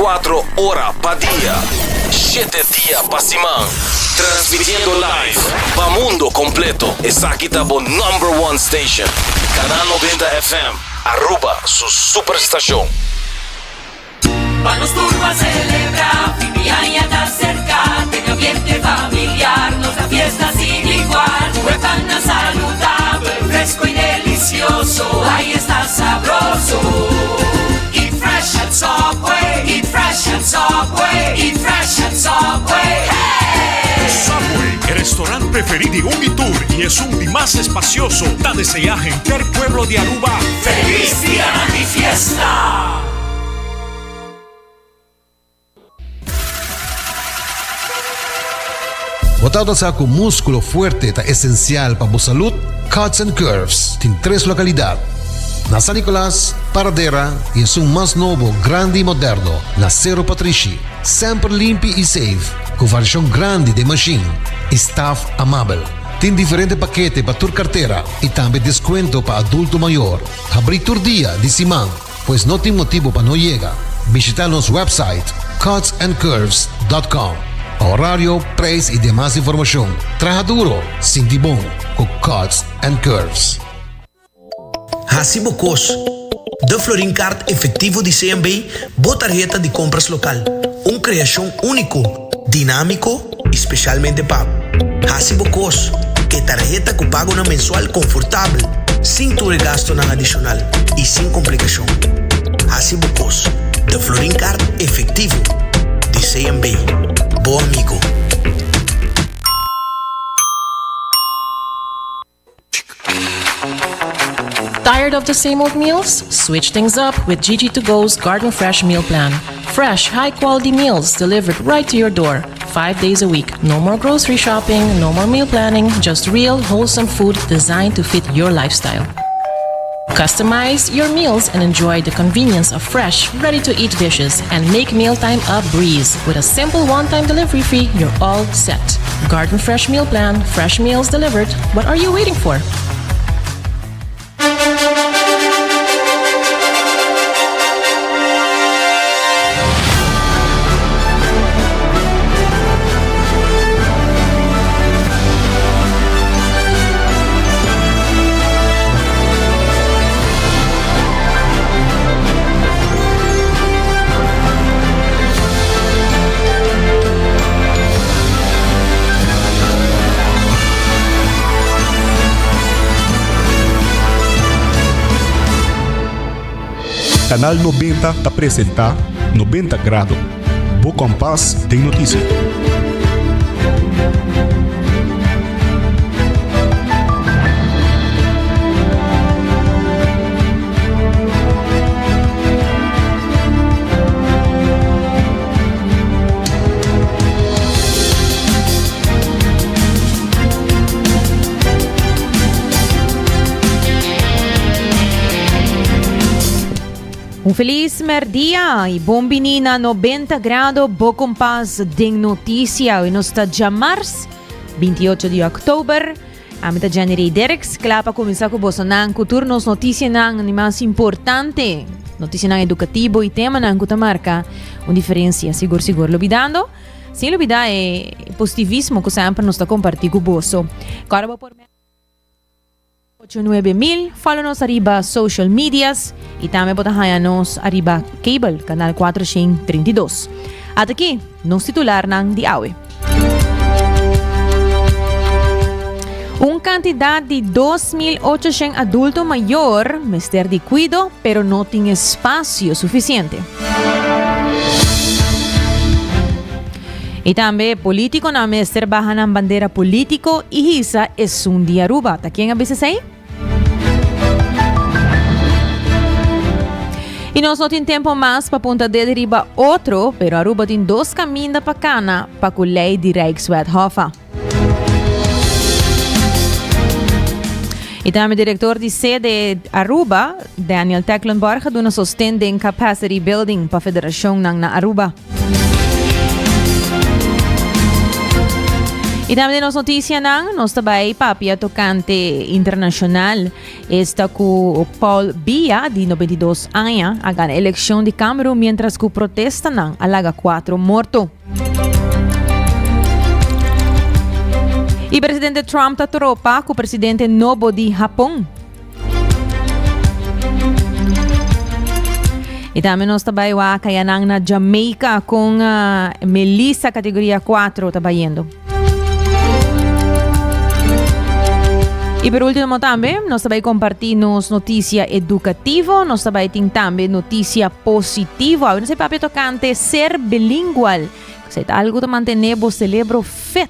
24 ora pa dia, shete dia pa siman. Transmitiendo live pa mundo completo. Esaki ta bo number one station. Canal 90 FM, Aruba su superstacion. Pa nos tur pa celebra, fin di aña ta cerca, den ambiente familiar nos ta fiesta sin igual. Cu e pannan saludabel, fresco y delicioso, ay esta sabroso. Eat fresh at Subway, eat fresh at Subway, eat fresh at Subway, hey! Subway, e restaurant preferi di un y tur y esun di mas espacioso, ta desea henter pueblo di Aruba Feliz Dianan di Fiesta! Bo tabata sa ku múskulo fuerte ta esensial pa bo salud? Cuts and Curves tin tres lokalidat, na San Nicolas, Paradera i esun mas nobo, grandi i moderno na Sero Patrishi. Semper limpi i safe, ku variashon grandi den mashin i staf amabel. Tin diferente pakete pa tur kartera i tambe deskuento pa adulto mayor. Habrí tur dia di siman. Pues no tin motibu pa no yega. Bishita nos website cutsandcurves dot com pa horario, prijs y demas informacion. Traha duro, sinti bon cu Cuts and Curves. Hasi bo kos. De Florin Card Efectivo di CMB, bo tarheta di compras local. Un creacion unico, dinamico y specialmente pa bo. Hasi bo kos, e tarheta ku pagonan mensual konfortabel, sin tur e gastonan adishonal i sin komplikashon. Hasi bo kos, de Florin Card efektivo di CMB. Bo amigo. Tired of the same old meals? Switch things up with Gigi to Go's Garden Fresh Meal Plan. Fresh, high quality meals delivered right to your door, five days a week. No more grocery shopping, no more meal planning, just real, wholesome food designed to fit your lifestyle. Customize your meals and enjoy the convenience of fresh, ready to eat dishes and make mealtime a breeze. With a simple one time delivery fee, you're all set. Garden Fresh Meal Plan, fresh meals delivered. What are you waiting for? Canal 90 ta presenta 90 Grado, bo kompas den notisia. Un feliz merdia y bon bini na 90 grado bo kompas den noticia. Hoy nos ta djamars 28 di oktober. Ami ta Jenny Ray Derks, kla pa kuminsá ku bosonan ku tur nos notisianan di mas importante, notisianan edukativo i temanan ku ta marka un diferensia. Sigur sigur lubidando, sin lubidá e positivismo ku semper nos ta kompartí ku boso. Kòrda bo por 8 9000, follow nos ariba social medias i tambe bo ta haña nos ariba cable, kanal 432. Ata aki nos titularnan di awe. Un kantidat di 2800 adulto mayor mester di kuido pero no tin espasio sufisiente. I tambe politiconan mester baha nan bandera politico i hisa esun di Aruba. Ta ken a bisa esei? I nos no tin tempo mas pa punta ded riba otro, pero Aruba tin dos caminda pa cana pa cu ley di Rijkswet Hoffa. I tambe director di sede Aruba, Daniel Tecklenborg, a duna sosten den capacity building pa federacionnan na Aruba. Y tambe den nos noticianan, nos ta bay papia tocante internacional. Esta cu Paul Biya, di 92 aña, a gana eleccion di Cameroen mientras cu protestanan a laga cuatro morto. Y presidente Trump ta tropa cu presidente nobo di Japon. Y tambe nos ta bay wak kayanan na Jamaica con uh, Melissa categoria 4 ta bayendo. Y por último tambe nos ta bay compartir nos noticia educativo, nos ta bay tin tambe noticia positivo. Awe nos papia tocante ser bilingual. Esey ta algo ta mantene bo celebro fit.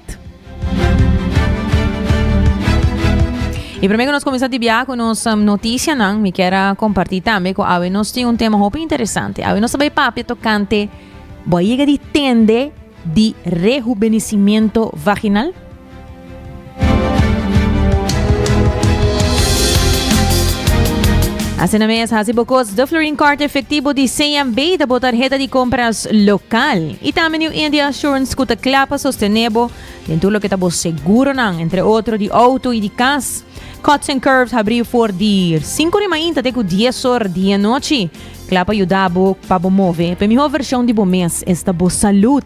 Y prome cu nos cuminsa tibia cu nos um, noticianan, mi kier a comparti tambe cu awe nos tin un tema hopi interesante. Awe nos ta bay papia tocante bo a yega di tende di rejuvenecimiento vaginal? Asina mes, hasi bo kos de Florin Card efectivo di CMB ta bo tarheta di compras local. Y tambe New India Assurance cu ta cla pa sostene bo den tur loke ta bo seguronan, entre otro di auto y di cas. Cuts and Curves habri for di 5 di mainta te cu 10 or di anochi, cla pa yuda bo pa bo move p'e miho version di bo mes, esta bo salud.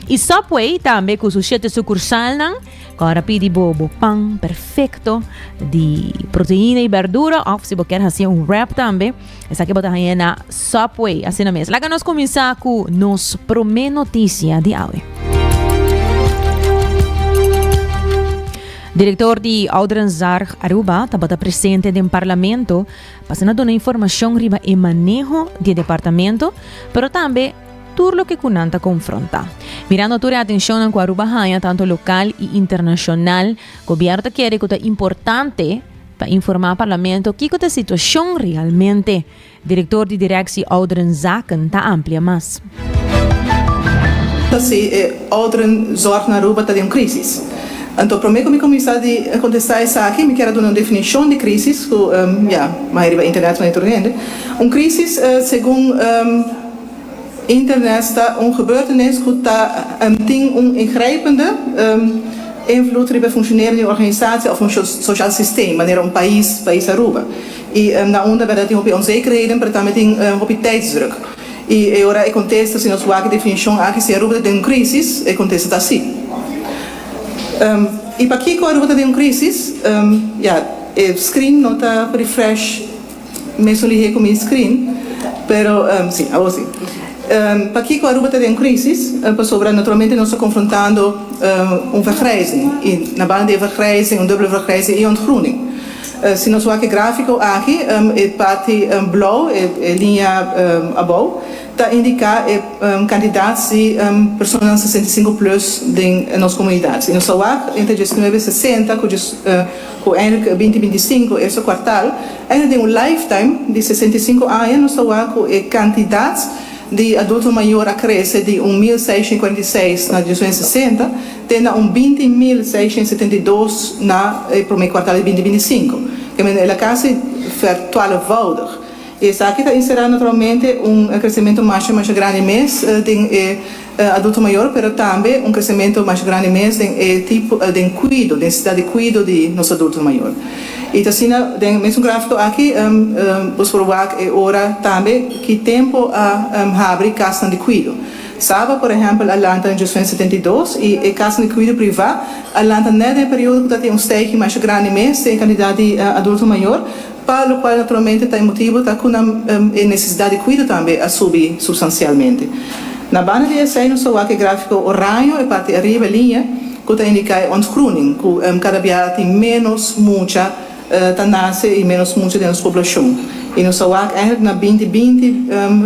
Y Subway tambe cu su shete sucursalnan. Ora pidi bo bo pan perfecto di proteina y berdura of si bo kier haci un wrap tambe, esaki bo ta haña na Subway. Asina mes. Laga nos cuminsa cu nos prome noticia di awe. Director di Ouderenzorg Aruba tabata presente den Parlamento pa asina duna informacion riba e maneho di e departamento, pero tambe tur loke ku nan ta konfrontá. Mirando tur e atenshonnan ku Aruba haña tantu lokal i internashonal, gobièrnu ta kere ku ta importante pa informá Parlamento kiko ta e situashon realmente. Direktor di Directie Ouderenzaken ta amplia mas. Ta si e ouderenzorg na Aruba ta den un crisis. Anto prome ku mi kuminsá di kontestá esaki mi kier a duna un definishon di crisis ku ya mayoria riba internet manera tur hende. Un crisis segun Internet ta un gebeurtenis ku ta tin un ingrijpende invloed riba e funcioneren di un organisatie of un sociaal systeem, manera un pais, pais Aruba. Y na unda berdad tin hopi onzekerheden, pero tambe tin hopi tijdsdruk. Y e ora e contesta, si nos wak e definicion aki, si Aruba ta den un crisis, e contesta ta si. Y pakico Aruba ta den un crisis? Ya, e screen no ta refresh. Mesun lihé ku mi screen, pero si, awor si. Pakiko Aruba ta den crisis? Pasobra naturalmente nos ta confrontando un vergrijzing y na banda di e vergrijzing, un dubbele vergrijzing y ontgroening. Si nos wak e grafico aki, e parti blou, e liña abou, ta indica e cantidad di personanan 65 plus den nos comunidad. Si nos ta wak entre diesnuebe sesenta cu Ku eindelijk binti binti sinku, eerste kwartaal, eindelijk den un lifetime di 65 aña nos ta wak ku e kantidat di adulto mayor a krese di un 1646 na 1960 te na un 20.672 na e promé kwartaal di binti binti sinku. Ke men el a kasi vertwaalvoudig. I esaki ta enserá naturalmente un kresementu masha masha grandi mes den e adulto mayor, pero tambe un kresementu masha grandi mes den e tipo den kuido, den nesesidat di kuido di nos adulto mayor. I ta asina den e mesun grafiko aki bo por wak e ora tambe ki tempu a habri kasnan di kuido. Saba por ehèmpel a lanta na 1972 i e kasnan di kuido privá a lanta nèt den e periodo ku ta tin un stijging masha grandi mes den e kantidat di adulto mayor. Pa locual naturalmente ta e motibo ta cu nan e necesidad di cuido tambe a subi substancialmente. Na banda di esey nos ta wak e grafico oraño, e parti ariba, e liña, cu ta indica e ontgroening, cu cada biaha tin menos mucha ta nace y menos mucha den nos poblacion. Y nos ta wak eigenlijk na binti binti,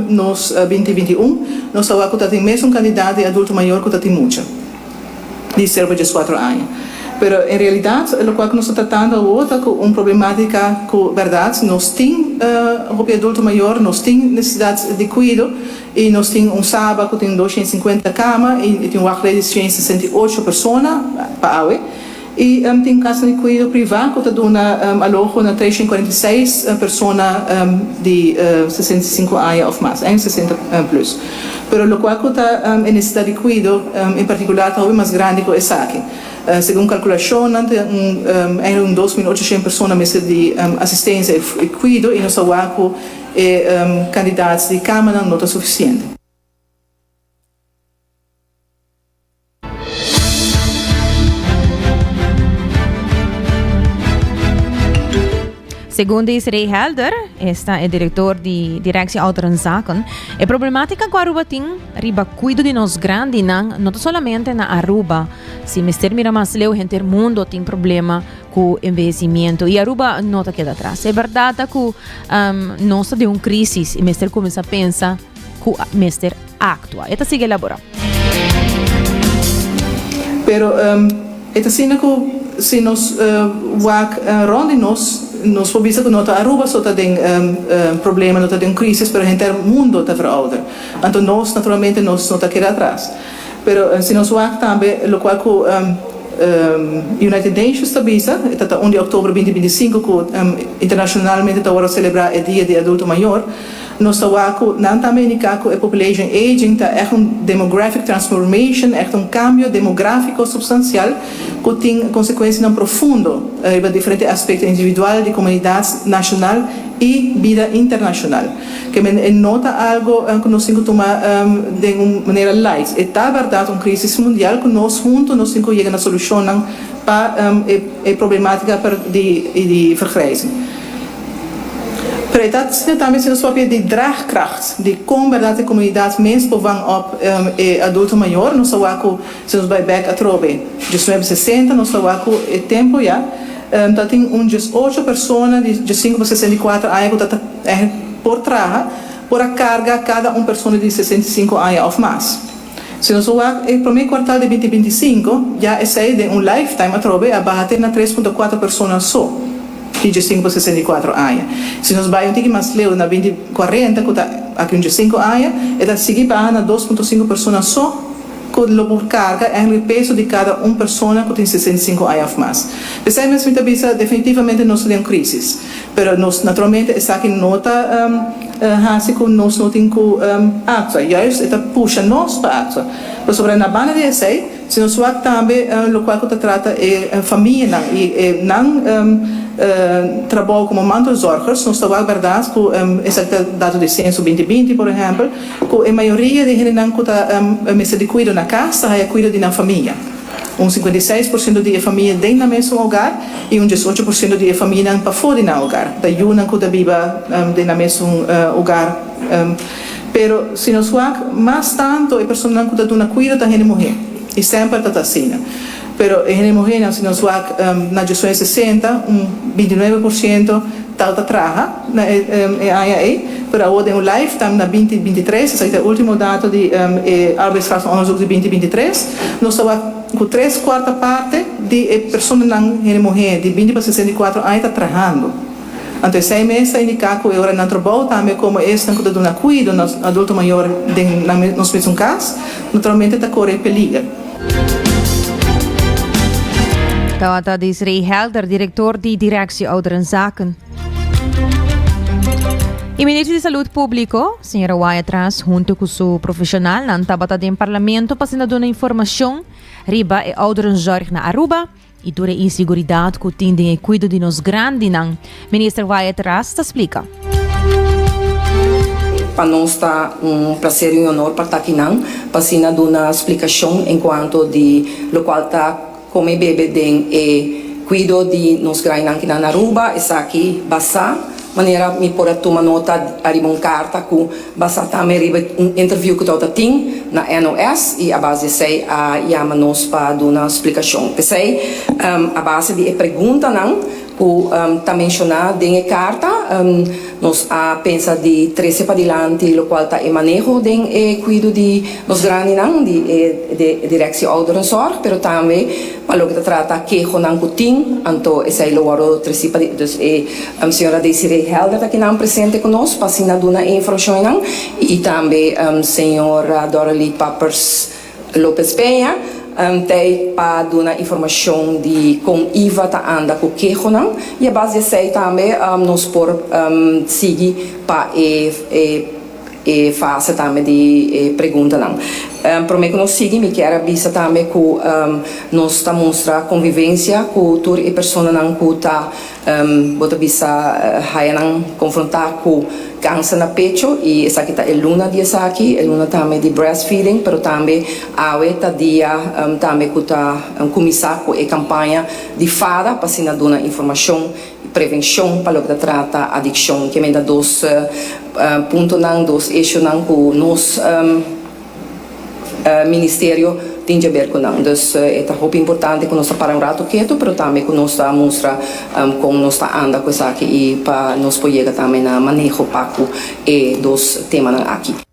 nos binti binti un, nos ta wak cu ta tin mesun cantidad di adulto mayor cu ta tin mucha. Di ser pa dieskuatro aña. Pero en realidat lokual ku nos ta tratando awor ta ku un problematika ku bèrdat nos tin hopi adulto mayor, nos tin nesesidat di kuido i nos tin un Saba ku tin 250 kama i tin un wachtrij di 168 persona pa awe. I tin kasnan di kuido privá ku ta duna aloho na 346 persona di 65 aña òf mas, en 60 plus. Pero lokual ku ta e nesesidat di kuido en partikular ta hopi mas grandi ku esaki. Segun kalkulashonnan ta un eigenlijk un 2800 persona mester di asistensia i kuido i nos ta wak ku e kandidat di kamanan no ta sufisiente. Segun Desiree Helder, esta e director di Directie Ouderenzaken, e problematica cu Aruba tin riba cuido di nos grandinan no ta solamente na Aruba. Si mester mira mas leu, henter mundo tin problema cu envejecimiento y Aruba no ta keda atras. E berdad ta cu um, nos ta den un crisis y mester cuminsa pensa cu mester actua. E ta sigui elabora. Pero e ta asina cu si nos wak rond di nos, nos por bisa cu no ta Aruba so ta den problema, no ta den un crisis, pero henter mundo ta verouder. Anto nos naturalmente nos no ta keda atras. Pero si nos wak tambe locual cu United Nations ta bisa, e ta ta un di october 2025 cu internacionalmente ta worde celebra e dia di adulto mayor, Nos ta wak ku nan tambe indiká ku e population aging ta ègt un demographic transformation, ègt un kambio demográfiko supstansial ku tin konsekuensianan profundo riba diferente aspekto individual di komunidat nashonal i bida internashonal. Ke men e no ta algo ku nos tin ku tuma den un manera light. E ta bèrdat un krisis mundial ku nos huntu nos tin ku yega na solushonnan pa e problematika di vergrijzing. Pero e ta asina tambe si nos papia di draagkracht, di kon bèrdat e komunidat mes por van op e adulto mayor. Nos ta wak ku si nos bai bèk atrobe diesnuebe sesenta nos ta wak ku e tempu ya ta tin un diesocho persona di diesinku pa 64 aña ku ta por traha por a karga kada un persona di 65 aña òf mas. Si nos wak e promé kuartal di 2025, ya esei den un lifetime atrobe a baha te na 3.4 persona so di 15 pa 64 aña. Si nos bai un tiki mas leu na 2040, ku ta aki un 15 aña, e ta sigui baha na 2.5 persona so ku lo por karga eigenlijk e peso di kada un persona ku tin 65 aña òf mas. P'esei mes mi ta bisa definitivamente nos ta den un krisis. Pero nos naturalmente esaki no ta hasi ku nos no tin ku aktua. Juist e ta pusha nos pa aktua. Pasobra na banda di esei, si nos wak tambe lokual ku ta trata e famianan i e nan trabou komo mantelzorgers, nos ta wak bèrdat ku esaki ta dato di senso 2020 por ehèmpel, ku e mayoria di hendenan ku ta mester di kuido na kas ta haya kuido di nan famia. Un 56% di e famia den nan mesun hogar i un 18% di e famianan pafó di nan hogar. Ta yunan ku ta biba den nan mesun hogar. Pero si nos wak, mas tantu e personanan ku ta duna kuido ta hende muhé. I semper ta ta asina. Pero e hende muhénan, si nos wak na 1960, un 29% tabata traha na e aña ei. Pero awor den un lifetime na 2023, esaki ta e ultimo dato di e arbeidskrachtenonderzoek di 2023, nos ta wak ku tres kuarta parte di e personanan hende muhé di 20 pa 64 aña ta trahando. Anto esei mes ta indiká ku e ora nan trabou tambe komo esnan ku ta duna kuido na adulto mayor den nan nos mesun kas, naturalmente ta kore peliger. Tabata Desiree Helder, director di Directie Ouderenzaken. E minister di Salud Publico, señora Wyatt Ras, hunto cu su profesionalnan tabata den parlamento pa asina duna informacion riba e ouderenzorg na Aruba y tur e inseguridad cu tin den e cuido di nos grandinan. Minister Wyatt Ras ta splica. Pa nos ta un placer y un honor pa ta akinan pa asina duna splicacion en cuanto di locual ta come bebe den e cuido di nos grainan kinan na Aruba. Esaki basa manera mi por a tuma nota ariba un carta cu basa tambe riba un interview cu tabata tin na NOS y a base di esey a yama nos pa duna splicacion. P'esey a base di e preguntanan Ku ta menshoná den e karta, nos a pensa di trese padilanti lokual ta e maneho den e kuido di nos grandinan di e Directie Ouderenzorg, pero tambe pa loke ta trata kehonan ku tin, anto esei lo wòrdu tresí padilanti. Dus e señora Desiree Helder ta kinan presente ku nos pa asina duna e informashonnan i tambe señora Dorely Pappers Lopez Peña. T'ei pa duna informashon di kon IVA ta anda ku kehonan i a base di esei tambe nos por sigui pa e e fase tambe di e preguntanan. Promé ku nos sigui mi kier a bisa tambe ku nos ta mustra konvivensia ku tur e personanan ku ta Bo ta bisa haya nan konfrontá ku kanser na pecho i esaki ta e luna di esaki, e luna tambe di breastfeeding, pero tambe awe ta dia tambe ku ta kuminsá ku e kampaña di fada pa asina duna informashon i prevenshon pa loke ta trata adikshon. Ke menta dos puntonan, dos issuenan ku nos. Ministerio tin djaber ku nan. Dus e ta hopi importante ku nos ta para un ratu ketu, pero tambe ku nos ta mustra kon nos ta anda ku esaki i pa nos por yega tambe na maneho pa ku e dos temanan aki.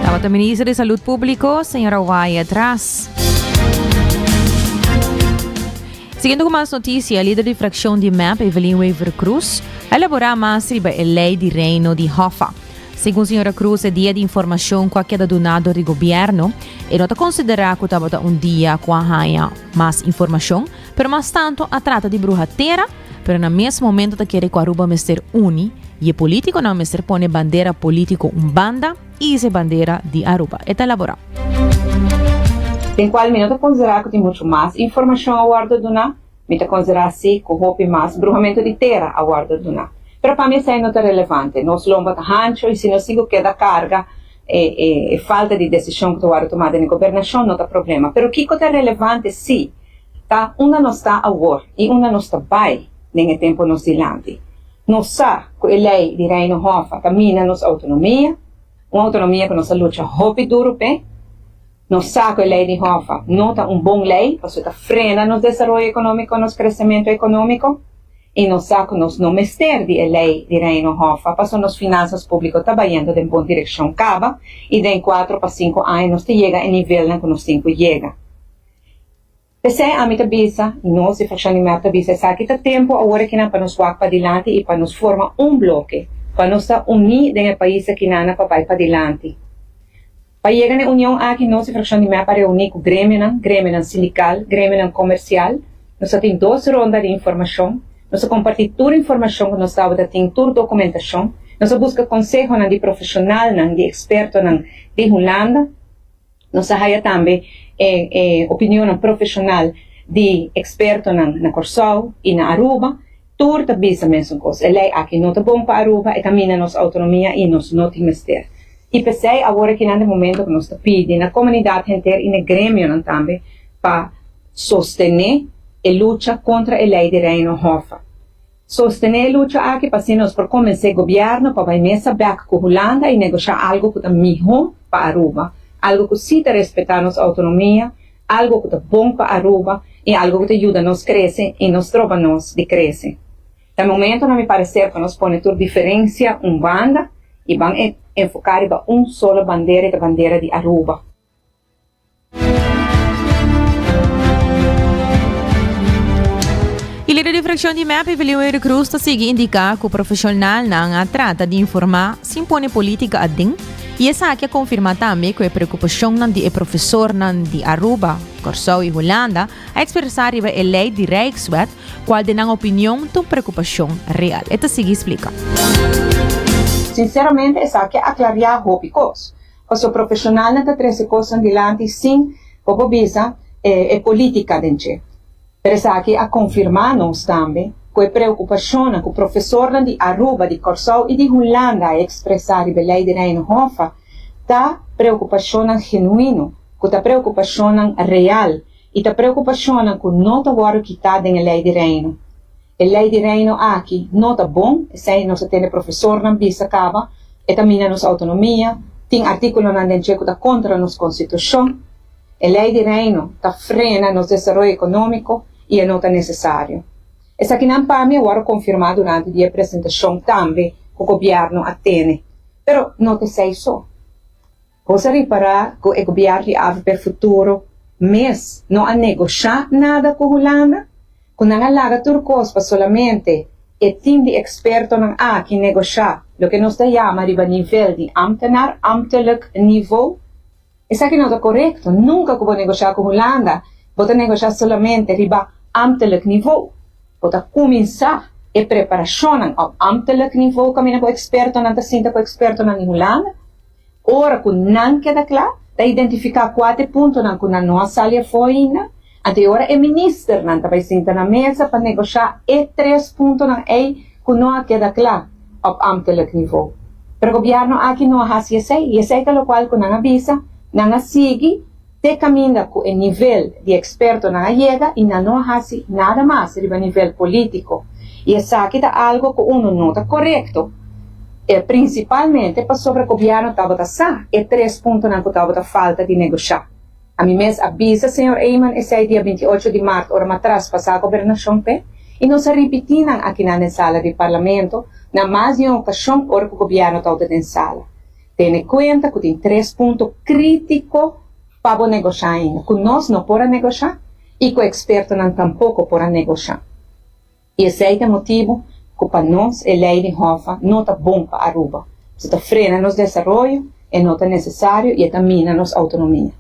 Tabata Minister di Salud Publico, señora Wyatt Ras. Siguiendo cu mas noticia, lider di fraccion di mep, Evelyn Wever-Croes, a elabora mas riba e ley di Reino di Hoffa. Segun señora Croes, e dia di informacion cu a keda duna door di gobierno, e no ta considera cu tabata un dia cu a haya mas informacion, pero mas tanto a trata di bruha tera, pero na mes momento ta kere cu Aruba mester uni y e politiconan mester pone bandera politico un banda, i e bandera di Aruba. E ta elaborá. Den kual mi no ta konsiderá ku tin muchu mas informashon a wòrdu duná, mi ta konsiderá sí ku hopi mas bruhamentu di tera a wòrdu duná. Pero pa mi esei no ta relevante. Nos lomba ta hanchu i si nos tin ku keda karga e e falta di desishon ku ta wòrdu tumá den e gobernashon no ta problema. Pero kiko ta relevante sí ta unda nos ta awor i unda nos ta bai den e tempu nos dilanti. Nos sa ku e lei di Reino Hoffa ta mina nos outonomia, un outonomia ku nos a lucha hopi duru p'e. Nos sa ku e lei di Hoffa no ta un bon lei pasobra e ta frena nos desaroyo ekonómiko, nos kresementu ekonómiko. I nos sa ku nos no mester di e lei di Reino Hoffa pasobra nos finansas públiko ta bayendo den bon direkshon kaba i den kuatro pa sinku aña nos ta yega e nivelnan ku nos tin ku yega. P'esei ami ta bisa, i nos di Fraccion di mep ta bisa, esaki ta tempu awor akinan pa nos wak padilanti i pa nos forma un bloke, pa nos ta uní den e pais akinana pa bai padilanti. Pa yega na e union aki nos di Fraccion di mep a reuní ku gremionan, gremionan sindikal, gremionan komersial. Nos a tin dos ronda di informashon. Nos a kompartí tur informashon ku nos tabata tin, tur dokumentashon. Nos a buska konsehonan di profeshonalnan, di ekspertonan di Hulanda. Nos a haya tambe e e opinionnan profeshonal di ekspertonan na Kòrsou i na Aruba. Tur ta bisa mesun kos, e lei aki no ta bon pa Aruba, e ta mina nos outonomia i nos no tin mester. I p'esei awor aki nan ta e momento ku nos ta pidi na komunidat henter i na e gremionan tambe pa sostené e lucha kontra e lei di Reino Hoffa. Sostené e lucha aki pa asina nos por konvensé gobièrnu pa bai mesa bèk ku Hulanda i negoshá algu ku ta mihó pa Aruba, algu ku sí ta respetá nos outonomia, algu ku ta bon pa Aruba i algu ku ta yuda nos krese i no stroba nos di krese. Ta e momento na mi pareser pa nos pone tur diferensia un banda i ban enfoká riba un solo bandera i ta bandera di Aruba. E lider di fraccion di mep, Evelyn Wever Croes, ta sigui indica cu profesionalnan a trata di informa sin pone politica aden y esaki a confirma tambe cu e preocupacionnan di e profesornan di Aruba, Corsou y Hulanda a expresa riba e ley di Rijkswet, cual den nan opinion ta un preocupacion real. E ta sigui splica. Sinceramente esaki a aclaria hopi cos. Pasobra profesionalnan ta trece cosnan dilanti sin, bo por bisa, e politica den dje. Pero esaki a confirma nos tambe cu e preocupacionnan cu profesornan di Aruba, di Corsou y di Hulanda a expresa riba e ley di Reino Hoffa ta preocupacionnan genuino, cu ta preocupacionnan real y ta preocupacionnan cu no ta wordo kita den e ley di Reino. E ley di Reino aki no ta bon, esey nos a tende profesornan bisa caba, e ta mina nos autonomia, tin articulonan den dje cu ta contra nos constitucion. E ley di Reino ta frena nos desaroyo economico y e no ta necesario. Esakinan pa mi a worde confirma durante di e presentacion tambe cu gobierno a tene. Pero no ta esey so. Bos a ripará ku e gobièrnu di avp Futuro mes no a negoshá nada ku Hulanda? Ku nan a laga tur kos pa solamente e tim di ekspertonan aki negoshá Loke nos ta yama riba nivel di ambtenaar, ambtelijk niveau. Esaki no ta korekto. Nunka ku bo negoshá ku Hulanda, bo ta negoshá solamente riba ambtelijk niveau. Bo ta kuminsá e preparashonnan op ambtelijk niveau kaminda ku ekspertonan ta sinta ku ekspertonan di Hulanda. Ora ku nan keda kla, ta identifiká kua ta e puntonan ku nan no a sali afó ainda. Anto e ora e ministernan ta bai sinta na mesa pa negoshá e tres puntonan ei ku no a keda kla op ambtelijk niveau. Pero gobièrnu aki no a hasi esei i esei ta lokual ku nan a bisa, nan a sigui te kaminda ku e nivel di ekspertonan a yega i nan no a hasi nada mas riba nivel polítiko. I esaki ta algu ku unu no ta korekto, prinsipalmente pasobra gobièrnu tabata sa e tres puntonan ku tabata falta di negoshá. Ami mes a bisa señor Eman esei dia 28 di mart ora m'a traspasá gobernashon p'e i nos a ripití nan akinan den sala di parlamento na mas di un okashon ora ku gobièrnu tabata den sala. Tene kuenta ku tin tres punto krítiko pa bo negoshá ainda, ku nos no por a negoshá i ku ekspertonan tampoko por a negoshá. I esei ta e motibu ku pa nos e lei di Hoffa no ta bon pa Aruba, pasobra ta frena nos desaroyo, e no ta nesesario i e ta mina nos outonomia.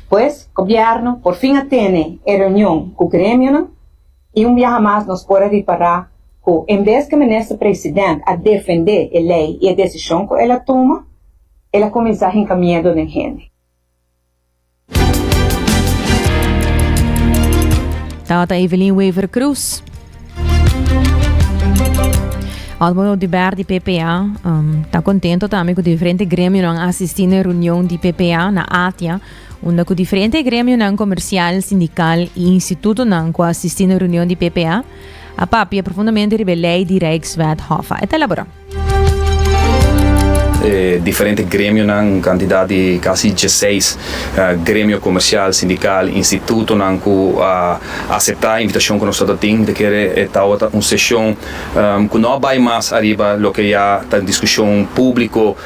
Pues, gobièrnu por fin a tene e reunion ku gremionan i un biaha mas nos por a ripará ku en bes ku minister president a defendé e lei i e desishon ku el a tuma, el a kuminsá hinka miedu den hende. Tabata Evelyn Wever Croes. Otmar Oduber di PPA um, ta contento tambe cu diferente gremionan a asisti na reunion di PPA na Atia, unda cu diferente gremionan comercial, sindical y institutonan cu a asisti na reunion di PPA a papia profundamente riba e ley di Rijkswet Hoffa. E ta elabora. E diferente gremionan, un kantidat di kasi dieseis gremio komersial, sindikal, institutonan ku a aseptá e invitashon ku nos tabata tin. Mi ta kere e tabata un seshon ku no a bai mas ariba loke ya ta diskushon públiko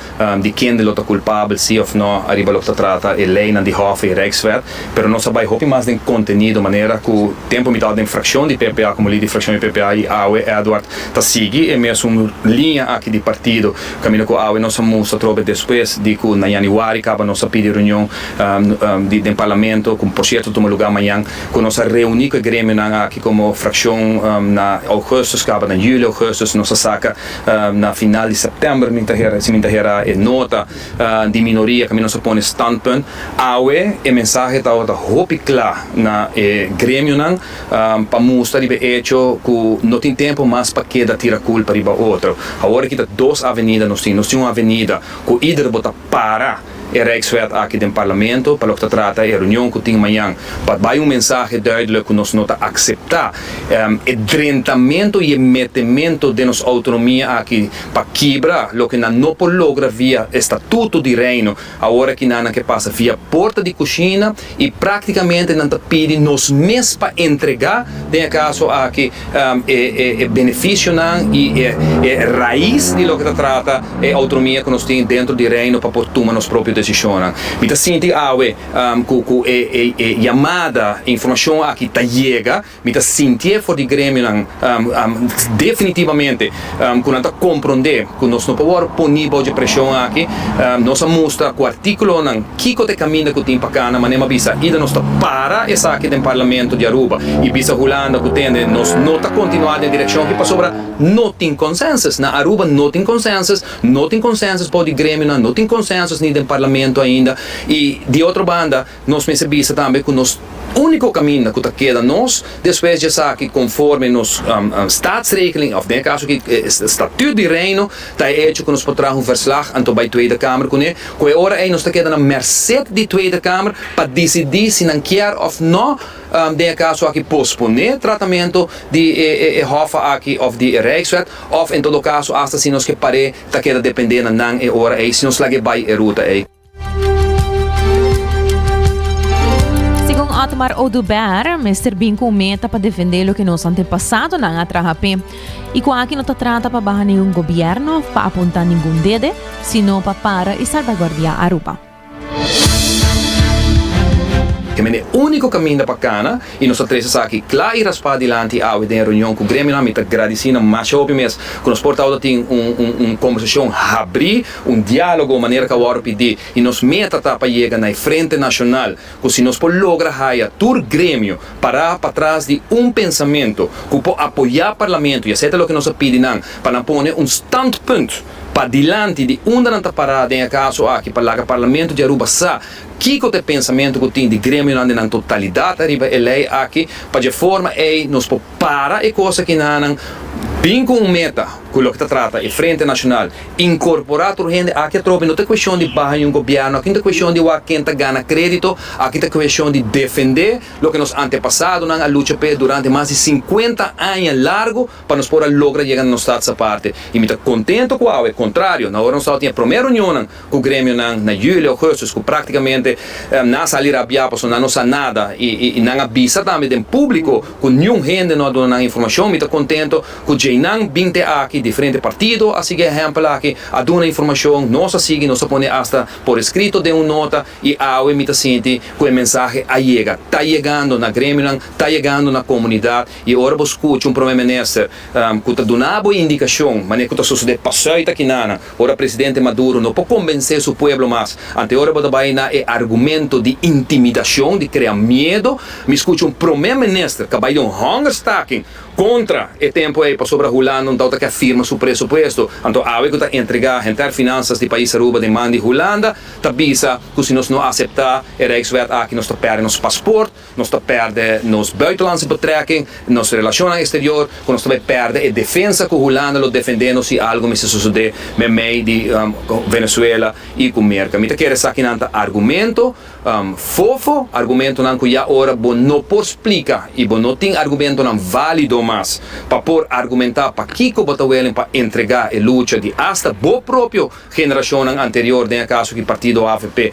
di kende lo ta kulpabel si òf no ariba loke ta trata e leinan di Hof i Rijkswet, pero nos a bai hopi mas den kontenido manera ku tempu mi tabata den frakshon di PPA komo lider di frakshon di PPA i awe Edward Ta sigui e mesun liña aki di partido, caminda cu awe nos a mustra atrobe despues di cu na januari caba nos a pidi reunion di den Parlamento, cu por cierto tuma lugar mañan, cu nos a reuni cu e gremionan aki como fraccion na augustus caba, na juli augustus nos a saca na final di september mi ta hera, si mi ta hera e nota di minoria caminda nos a pone standpunt. Awe e mensahe tabata hopi cla na e gremionan. Pa mustra riba e echo ku no tin tempu mas pa keda tira kulpa riba otro. Awor aki ta dos avenida nos tin. Nos tin un avenida ku ieder bo ta para e Rijkswet aki den Parlamento pa loke ta trata e reunion ku tin mañan pa bai un mensahe duidelijk ku nos no ta akseptá e drentamentu i e metementu den nos outonomia aki pa kibra loke nan no por logra via e statuto di Reino. Awor aki nan a ke pasa via porta di kushina i práktikamente nan ta pidi nos mes pa entregá den e kaso aki e benefisionan i e rais di loke ta trata e outonomia ku nos tin dentro di Reino pa por tuma nos propio desishonnan. Mi ta sinti awe ku ku e yamada, e informashon aki ta yega. Mi ta sintié for di gremionan definitivamente ku nan ta komprondé ku nos no por wòrdu poní bou dje preshon aki. Nos a mustra ku artíkulonan kiko ta e kaminda ku tin pa kana, manera mi a bisa ida nos ta para esaki den Parlamento di Aruba i bisa Hulanda ku tende nos no ta kontinuá den direkshon aki pasobra no tin konsensus. Na Aruba no tin konsensus, no tin konsensus bou di gremionan, no tin konsensus ni den Parlamento ainda i di otro banda, Nos mester bisa tambe ku nos úniko kaminda ku ta keda nos despues di esaki konforme nos Staatsregeling òf den e kaso aki e Statuut di Reino ta e echo ku nos por traha un verslag anto bai Tweede Kamer kuné ku e ora ei nos ta keda na merset di Tweede Kamer pa disidí si nan kier òf no den e kaso aki posponé tratamentu di e Hoffa aki òf di e Rijkswet òf en todo kaso asta si nos ke par'é ta keda dependé na nan e ora ei si nos lag'é bai e ruta ei. Segun Otmar Oduber, mester bin ku un meta pa defendé loke nos antepasadonan a traha p'e. I ku aki no ta trata pa baha ningun gobièrnu òf pa apuntá ningun dede, sino pa para i salbaguardiá Aruba. Ke men e úniko kaminda pa kana i nos ta trese esaki kla i raspá dilanti awe den e reunion ku gremionan. Mi ta gradisí nan masha hopi mes ku nos por tabata tin un un un kombersashon habrí, un diálogo manera ku a wòrdu pidí i nos meta ta pa yega na e Frente Nashonal ku si nos por logra haya tur gremio pará patras di un pensamentu ku por apoyá Parlamento i esei ta loke nos a pidi nan pa nan pone un standpunt padilanti di unda nan ta pará den e kaso aki pa laga Parlamento di Aruba sa kiko ta e pensamentu ku tin di gremionan den nan totalidat ariba e lei aki pa dje forma ei nos por para e kos aki nanan bin ku un meta ku loke ta trata e Frente Nashonal inkorporá tur hende aki atrobe no ta kueshon di baha un gobièrnu aki no ta kueshon di wak ken ta gana krédito aki ta kueshon di defendé loke nos antepasadonan a lucha p'e durante mas di sinkuenta aña largu pa nos por a logra yega na nos Staats Aparte. I mi ta kontento ku awe, kontrario na ora nos tabata tin e promé reunionnan ku gremionan na juli, augustus, ku praktikamente nan a sali rabiá pasobra nan no sa nada i nan a bisa tambe den públiko ku niun hende no a duna nan informashon. Mi ta kontento ku djeinan bin te aki, diferente partido a sigui e ehèmpel aki, a duna informashon, nos a sigui, nos a pone asta por eskrito den un nota i awe mi ta sinti ku e mensahe a yega, ta yegando na gremionan, ta yegando na komunidat. I ora bo skucha un prome minister ku ta duna bo indikashon manera ku ta sosodé pasuit akinana, ora presidente Maduro no por kombensé su pueblo mas, ante ora bo ta bai na e argumento di intimidashon, di krea miedo, mi skucha un prome minister ku a bai den un hongerstaking kontra e tempu ei pasobra Hulanda no tabata ke a firma su presupuesto, anto awe ku ta entregá henter finansas di pais Aruba den man di Hulanda, ta bisa ku si nos no aseptá e Rijkswet aki nos ta pèrdè nos pasport. Nos ta pèrdè nos buitenlandse betrekking, nos relashonnan eksterior, ku nos ta bai pèrdè e defensa ku Hulanda lo defendé nos si algu mester sosodé meimei di Venezuela i ku Merka. Mi ta kere esakinan ta argumento fofo, argumentonan ku ya ora bo no por splika i bo no tin argumentonan válido mas pa por argumentá pakiko bo ta welen pa entregá e lucha di asta bo propio Generashonnan anterior, den e kaso ki partido avp,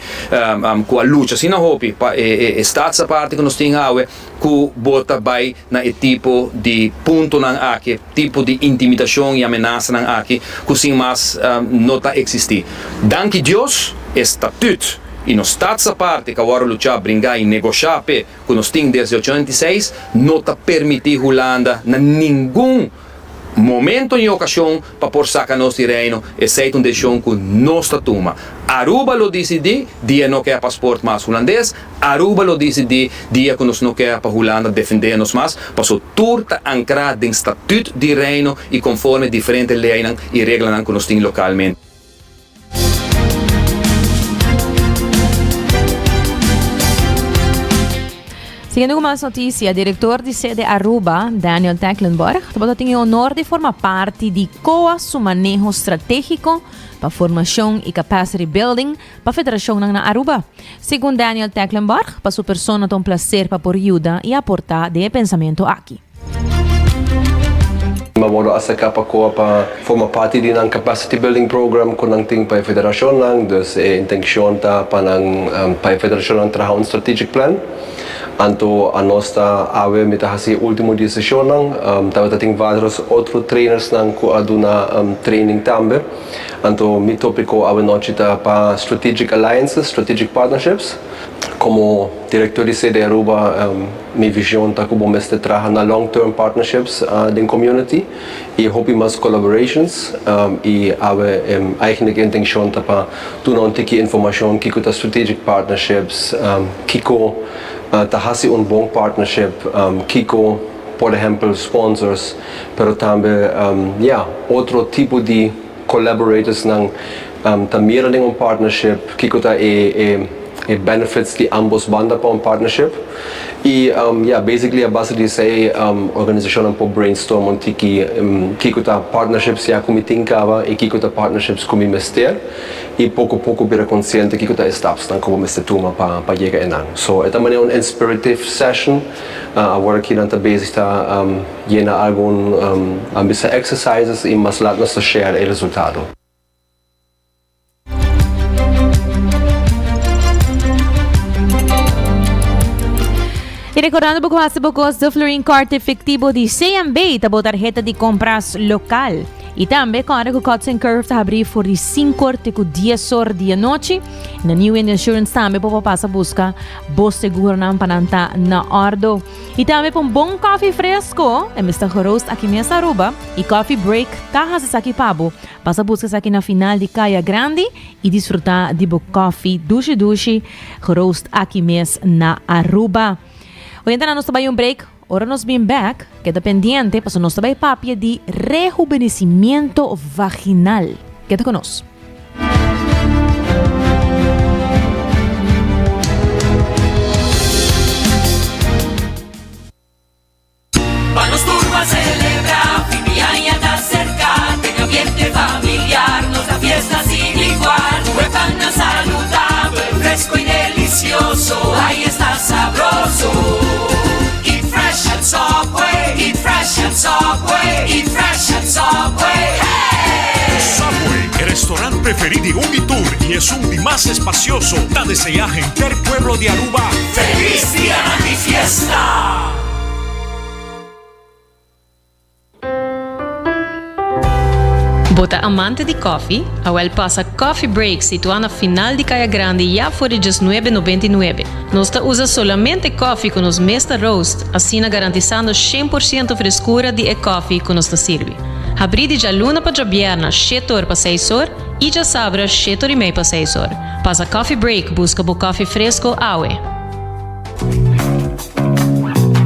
ku a lucha asina hopi pa e Staatsaparte ku nos tin awe, ku bo ta bai na e tipo di puntonan aki, e tipo di intimidashon i amenasanan aki ku sin mas no ta eksistí. Danki Dios, e Statut i nos Staatsaparte ku a wòrdu luchá, bringá i negoshá p'e ku nos tin desde 86 no ta permití Hulanda na ningun Momento y ocasion pa por saca nos di Reino, esey ta un decision cu nos ta tuma. Aruba lo dicidi dia no kea paspoort mas Hulandes, Aruba lo dicidi dia cu nos no kea pa Hulanda defende nos mas, paso tur ta ancra den Statuut di Reino y conforme diferente leynan y reglanan cu nos tin localmente. Siguiendo cu mas noticia, director di sede Aruba, Daniel Tecklenburg, tabata tin e honor di forma parti di COA su maneho strategico pa formacion y capacity building pa federacionnan na Aruba. Segun Daniel Tecklenburg, pa su persona ta un placer pa por yuda y aporta den e pensamento aki. Mi a wordo acerca pa coa pa forma parti di nan capacity building program cu nan tin pa e federacionnan. Dus e intencion ta pa nan pa e federacionnan traha un strategic plan. Anto anos ta awe mi ta haci e ultimo di e sesionnan. Tabata tin varios otro trainersnan cu a duna training tambe. Anto mi topico awe nochi ta pa strategic alliances, strategic partnerships. Como director di CD Aruba mi vision ta cu bo mester traha na long term partnerships den community y hopi mas collaborations y awe eigenlijk e intencion ta pa duna un tiki informacion kico ta strategic partnerships, kico ta haci un bon partnership, kico por ehempel sponsors pero tambe ya otro tipo di collaborators nan ta mira den un partnership, kiko ta e e benefits di ambos banda pa un partnership y ya basically a base di esey organisacionnan por brainstorm un tiki kiko ta partnerships ya cu mi tin caba y kiko ta partnerships cu mi mester y poco poco bira consciente kiko ta e stapsnan cu bo mester tuma pa pa yega enan. So e ta manera un inspirative session awor aki nan ta bezig ta yena algun a bisa exercises y mas lat nos ta share e resultado. Y recordando bo cu haci bo cos de Florin Card efectivo di CMB ta bo tarjeta di compras local. Y tambe corda cu Cuts and Curve ta abri for di 5 or te cu 10 or di anochi. Na New Wind Insurance tambe bo por pasa busca bo seguronan pa nan ta na ordo. Y tambe pa un bon koffie fresco, e mester geroost aki mes Aruba y Coffee Break ta haci esaki pa bo. Pasa busca esaki na final di Caya Grandi y disfruta di bo koffie dushi dushi geroost aki mes na Aruba. Oyentenan nos ta bay un break, ora nos bin bek keda pendiente pasobra nos ta bay papia di rehubenecimiento vaginal. Keda cu nos. Pa nos tur ban celebra, fin di aña ta cerca, den ambiente familiar nos da fiesta sin igual. Cu e pannan saludabel, fresco y delicioso, ay esta sabroso. Eat fresh at Subway, eat fresh at Subway, eat fresh at Subway, hey! Subway, e restaurant preferi di un y tur y esun di mas espacioso, ta desea henter pueblo di Aruba Feliz dianan di fiesta! Bo ta amante di koffie? Awel pasa Coffee Break situá na final di Kaya Grandi ya for di diesnuebe nobenta i nuebe. Nos ta usa solamente koffie ku nos mes ta roast, asina garantisando 100% freskura di e koffie ku nos ta sirbi. Habrí di djaluna pa djabièrna shete or pa seis or i djasabra shete or i mei pa seis or. Pasa Coffee Break buska bo koffie fresko awe.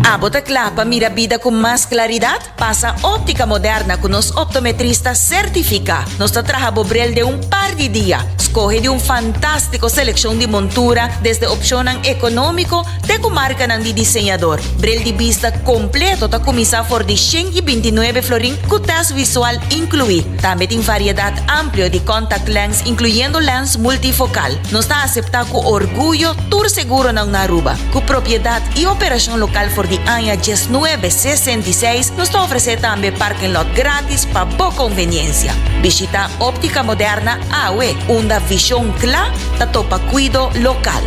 Abo ta kla pa mira bida ku mas klaridat? Pasa Óptica Moderna ku nos optometrista sertifiká. Nos ta traha bo bril den un par di dia. Skohe di un fantástiko selekshon di montura, desde opshonnan ekonómiko te ku markanan di diseñador. Bril di bista kompleto ta kuminsá for di 129 florin ku tèst visual inkluí. Tambe tin variedat amplio di contact lens inkluyendo lens multifokal. Nos ta aseptá ku orguyo tur seguronan na Aruba. Ku propiedat i operashon lokal for di aña 1966, nos ta ofresé tambe parking lot gratis pa bo konveniensia. Bishitá Óptica Moderna awe, unda vishon kla ta topa kuido lokal.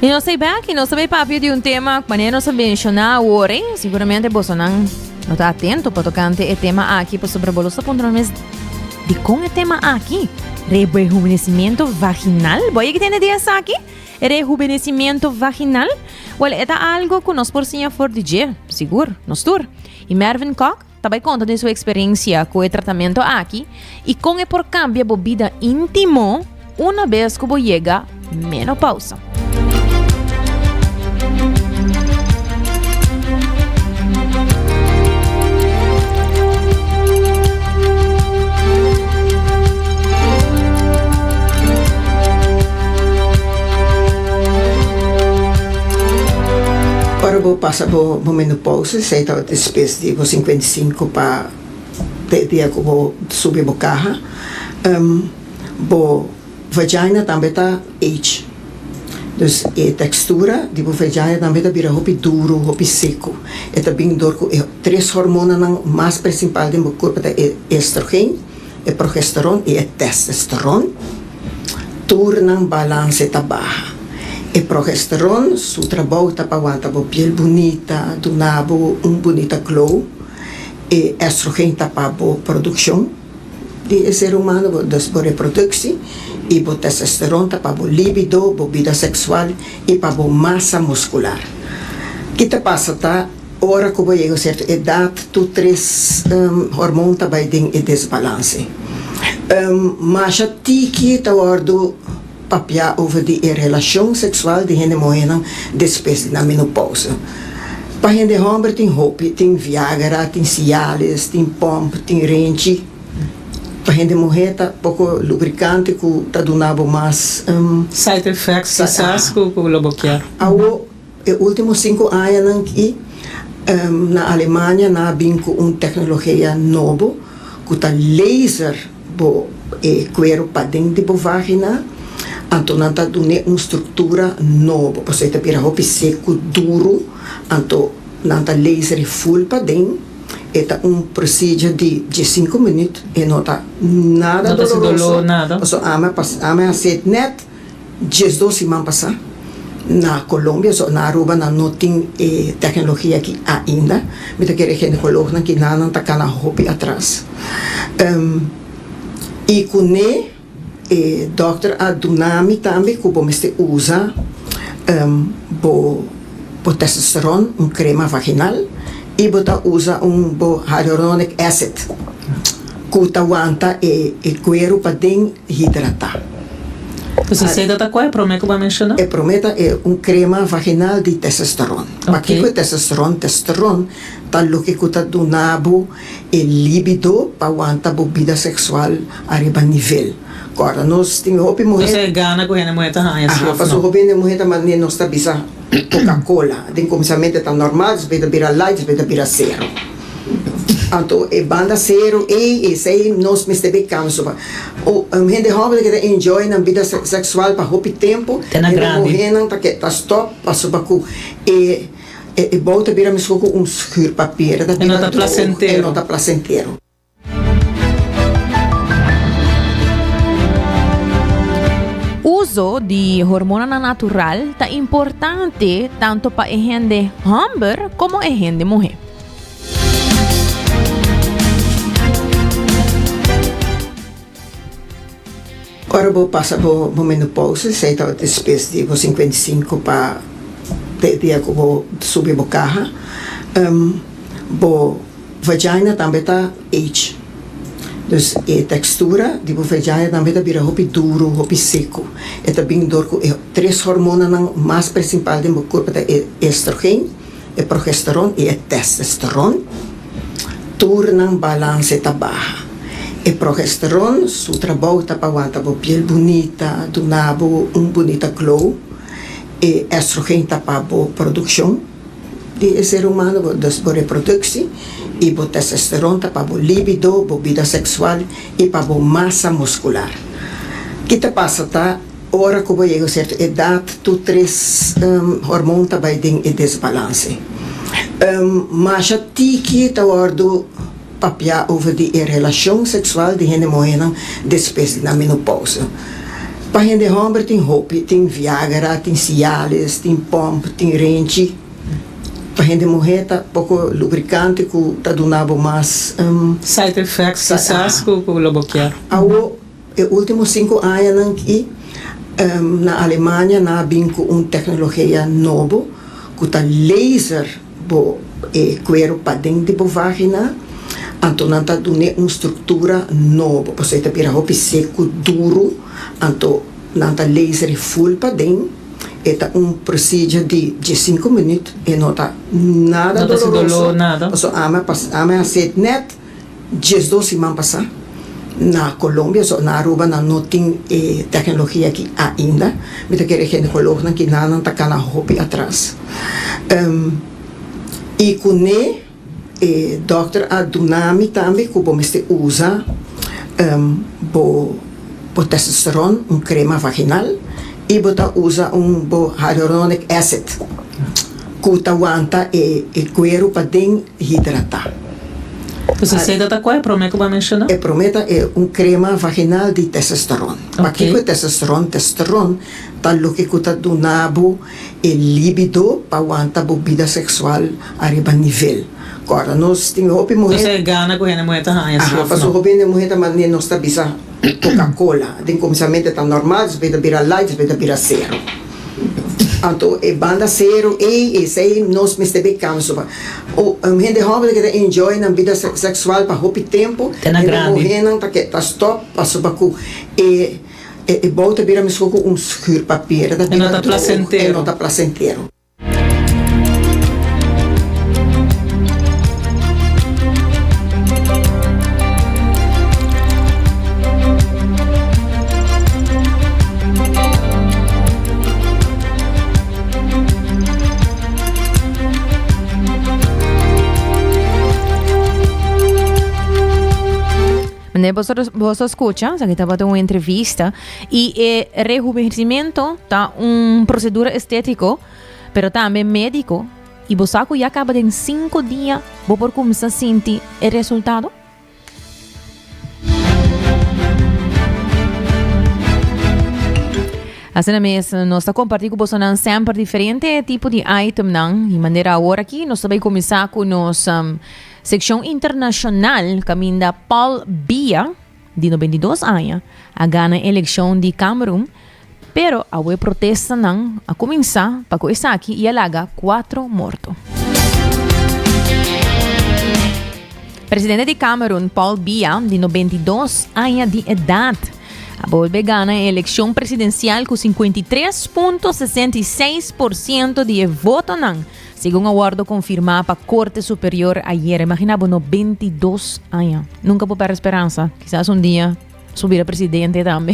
Y nos ta back y nos ta bay papia di un tema manera nos a menciona awor, eh? Seguramente bosonan no ta atento pa tocante e tema aki, pasobra bo lo sta puntra mes di con e tema aki? Rejuvenecimiento vaginal? Bo a yega tende di esaki? Rejuvenecimiento vaginal? Wel, e ta algo cu nos por siña for di dje, sigur, nos tur. Y Mervin Kock ta bay conta di su experiencia cu e tratamento aki y con e por cambia bo bida intimo una bes cu bo yega menopausa. Ora bo pasa bo menopausa, esei ta despues di bo 55 pa te dia ku bo subi bo kaha, bo vagina tambe ta age. Dus e tekstura di bo vagina tambe ta bira hopi duru, hopi seku. E ta bin dor ku e tres hormonanan mas prinsipal den bo kurpo ta e estrogen, e progesteron i e testosteron, tur nan balanse ta baha. E progesteron su trabou ta pa wanta bo piel bunita, duna bo un bunita glow. E estrogen ta pa bo produkshon di e ser humano, dus bo reproduksi, i bo testosteron ta pa bo libido, bo bida seksual i pa bo masa muskular. Ki ta pasa ta. Ora ku bo yega un sierto edat tur tres hormon ta bai den e desbalanse. Masha tiki ta wòrdu papiá over di e relashon seksual di hende muhénan despues di nan menopousa. Pa hende hòmber tin hopi, tin Viagra, tin Cialis, tin pòmp, tin renchi. Pa hende muhé ta poko lubrikante ku ta duna bo mas. Side effects kisas ku lo bo kier. Awo. E ultimo sinku añanan ki na Alemania nan a bin ku un teknologia nobo ku ta laser bo e kuero paden di bo vagina. Anto nan ta dun'é un struktura nobo, pasobra e ta bira hopi seku, duru, anto nan ta laser e ful paden. E ta un procedure di diesinku minüt, e no ta nada No ta hasi doloroso, doló, nada. pasobra ami a pas, ami a hasié nèt diesdos siman pasá na Colombia, so na Aruba nan no tin e tecnologia aki ainda. Mi ta kere ginecoloognan ki nan ta kana hopi atras. I kuné e dokter a duna mi tambe ku bo mester usa bo bo testosteron, un crema vaginal, i bo ta usa un bo hyaluronic acid ku ta wanta e e kueru paden hidratá. Dus esei ta ta kua e promé ku bo a menshoná? E promé ta e un crema vaginal di testosteron. Pakiko e testosteron? Testosteron ta loke ku ta duna bo E libido pa wanta bo bida sexual ariba nivel. Corda nos tin hopi muhe. Entonces e gana cu hende muhe ta haña si Aha, of pasobra no? hopi hende muhe ta mane nos ta bisa Coca Cola. Den cuminsamente ta normal, despues ta bira light, despues ta bira cero. Anto e banda cero ey, esey nos mester be canso pa. O hende homber ta keda enjoy nan bida sexual pa hopi tempo, Te na hende grandi. muhenan ta ke ta stop pasobra cu e. E bou ta bira meskos ku un schuurpapier, e ta E no bira ta droog, e placentero. no ta placentero. Uso di hormonanan natural ta importante tanto pa e hende hòmber komo e hende muhé. Ora bo pasa bo bo menopausa, esei ta despues di bo 55 pa te dia ku bo subi bo kaha, bo vagina tambe ta age. Dus e tekstura di bo vagina tambe ta bira hopi duru, hopi seku. E ta bin dor ku e tres hormonanan mas prinsipal den bo kurpo ta e estrogen, e progesteron i e testosteron, tur nan balanse ta baha. E progesteron su trabou ta pa wanta bo piel bunita, duna bo un bunita glow. E estrogen ta pa bo produkshon di e ser humano, dus bo reproduksi, i bo testosteron ta pa bo libido, bo bida seksual i pa bo masa muskular. Ki ta pasa ta. Ora ku bo yega un sierto edat, tur tres hormon ta bai den e desbalanse. Masha tiki ta wòrdu papiá over di e relashon seksual di hende muhénan despues di nan menopousa. Pa hende hòmber tin hopi, tin Viagra, tin Cialis, tin pòmp, tin renchi. Pa hende muhé ta poko lubrikante ku ta duna bo mas. Side effects kisas ku lo bo kier. Awo. E ultimo sinku añanan ki na Alemania nan a bin ku un teknologia nobo ku ta laser bo e kueru paden di bo vagina, anto nan ta dun'é un struktura nobo pasobra e ta bira hopi seku, duru, anto nan ta laser e ful paden. E ta un procedure di diesinku minüt, e no ta nada No ta hasi doló, doloroso, nada. pasobra ami a pas ami a hasié nèt. 12 siman pasá na Colombia, so na Aruba nan no tin e tecnologia aki ainda. Mi ta kere ginecoloognan ki nan ta cana hopi atras. I cune e dokter a duna mi tambe cu bo mester usa bo bo testosteron, un crema vaginal, i bo ta usa un bo hyaluronic acid cu ta wanta e cuero paden. Hidratá. Dus esei ta ta kua e promé ku bo a menshoná? E promé ta e un krema vaginal di testosteron. Pakiko e testosteron? Testosteron ta loke ku ta duna bo e libido pa wanta bo bida seksual ariba nivel. Kòrda nos tin hopi muhé. Dus e gana ku hende muhé ta haña si Aha, òf pasobra no? hopi hende muhé ta manera nos ta bisa Coca Cola. Den kuminsamentu ta normal, despues ta bira light, despues ta bira sero. Anto e banda sero ey, esey nos mester be canso pa. O hende homber ta keda enjoy nan bida sexual pa hopi tempo, Te na hende grandi. muhenan ta ke ta stop pasobra cu e e bou ta bira mesco cu un schuurpapier, e ta E no bira ta droog, e placentero. no ta placentero. Mane boso boso scucha, esaki tabata un entrevista y e rejuvenecimiento ta un procedura estético, pero tambe médico y bo sa cu ya caba den cinco dia bo por cuminsa sinti e resultado. Asina mes, nos ta comparti cu bosonan semper diferente tipo di itemnan y manera awor aki nos ta bay cuminsa cu nos um, seccion internacional caminda Paul Biya di 92 aña a gana eleccion di Cameroon Pero awe protestanan a kuminsá pa ku esaki i a laga kuatro morto. Presidente di Camerun, Paul Biya, di 92 aña di edat, a bolbe gana e elekshon presidensial ku 53.66% di e votonan, segun a wòrdu konfirmá pa Korte Superior ayer. Imaginá bo, 92 aña. Nunka bo pèrdè speransa. Kisas un dia. Su bira presidente tambe.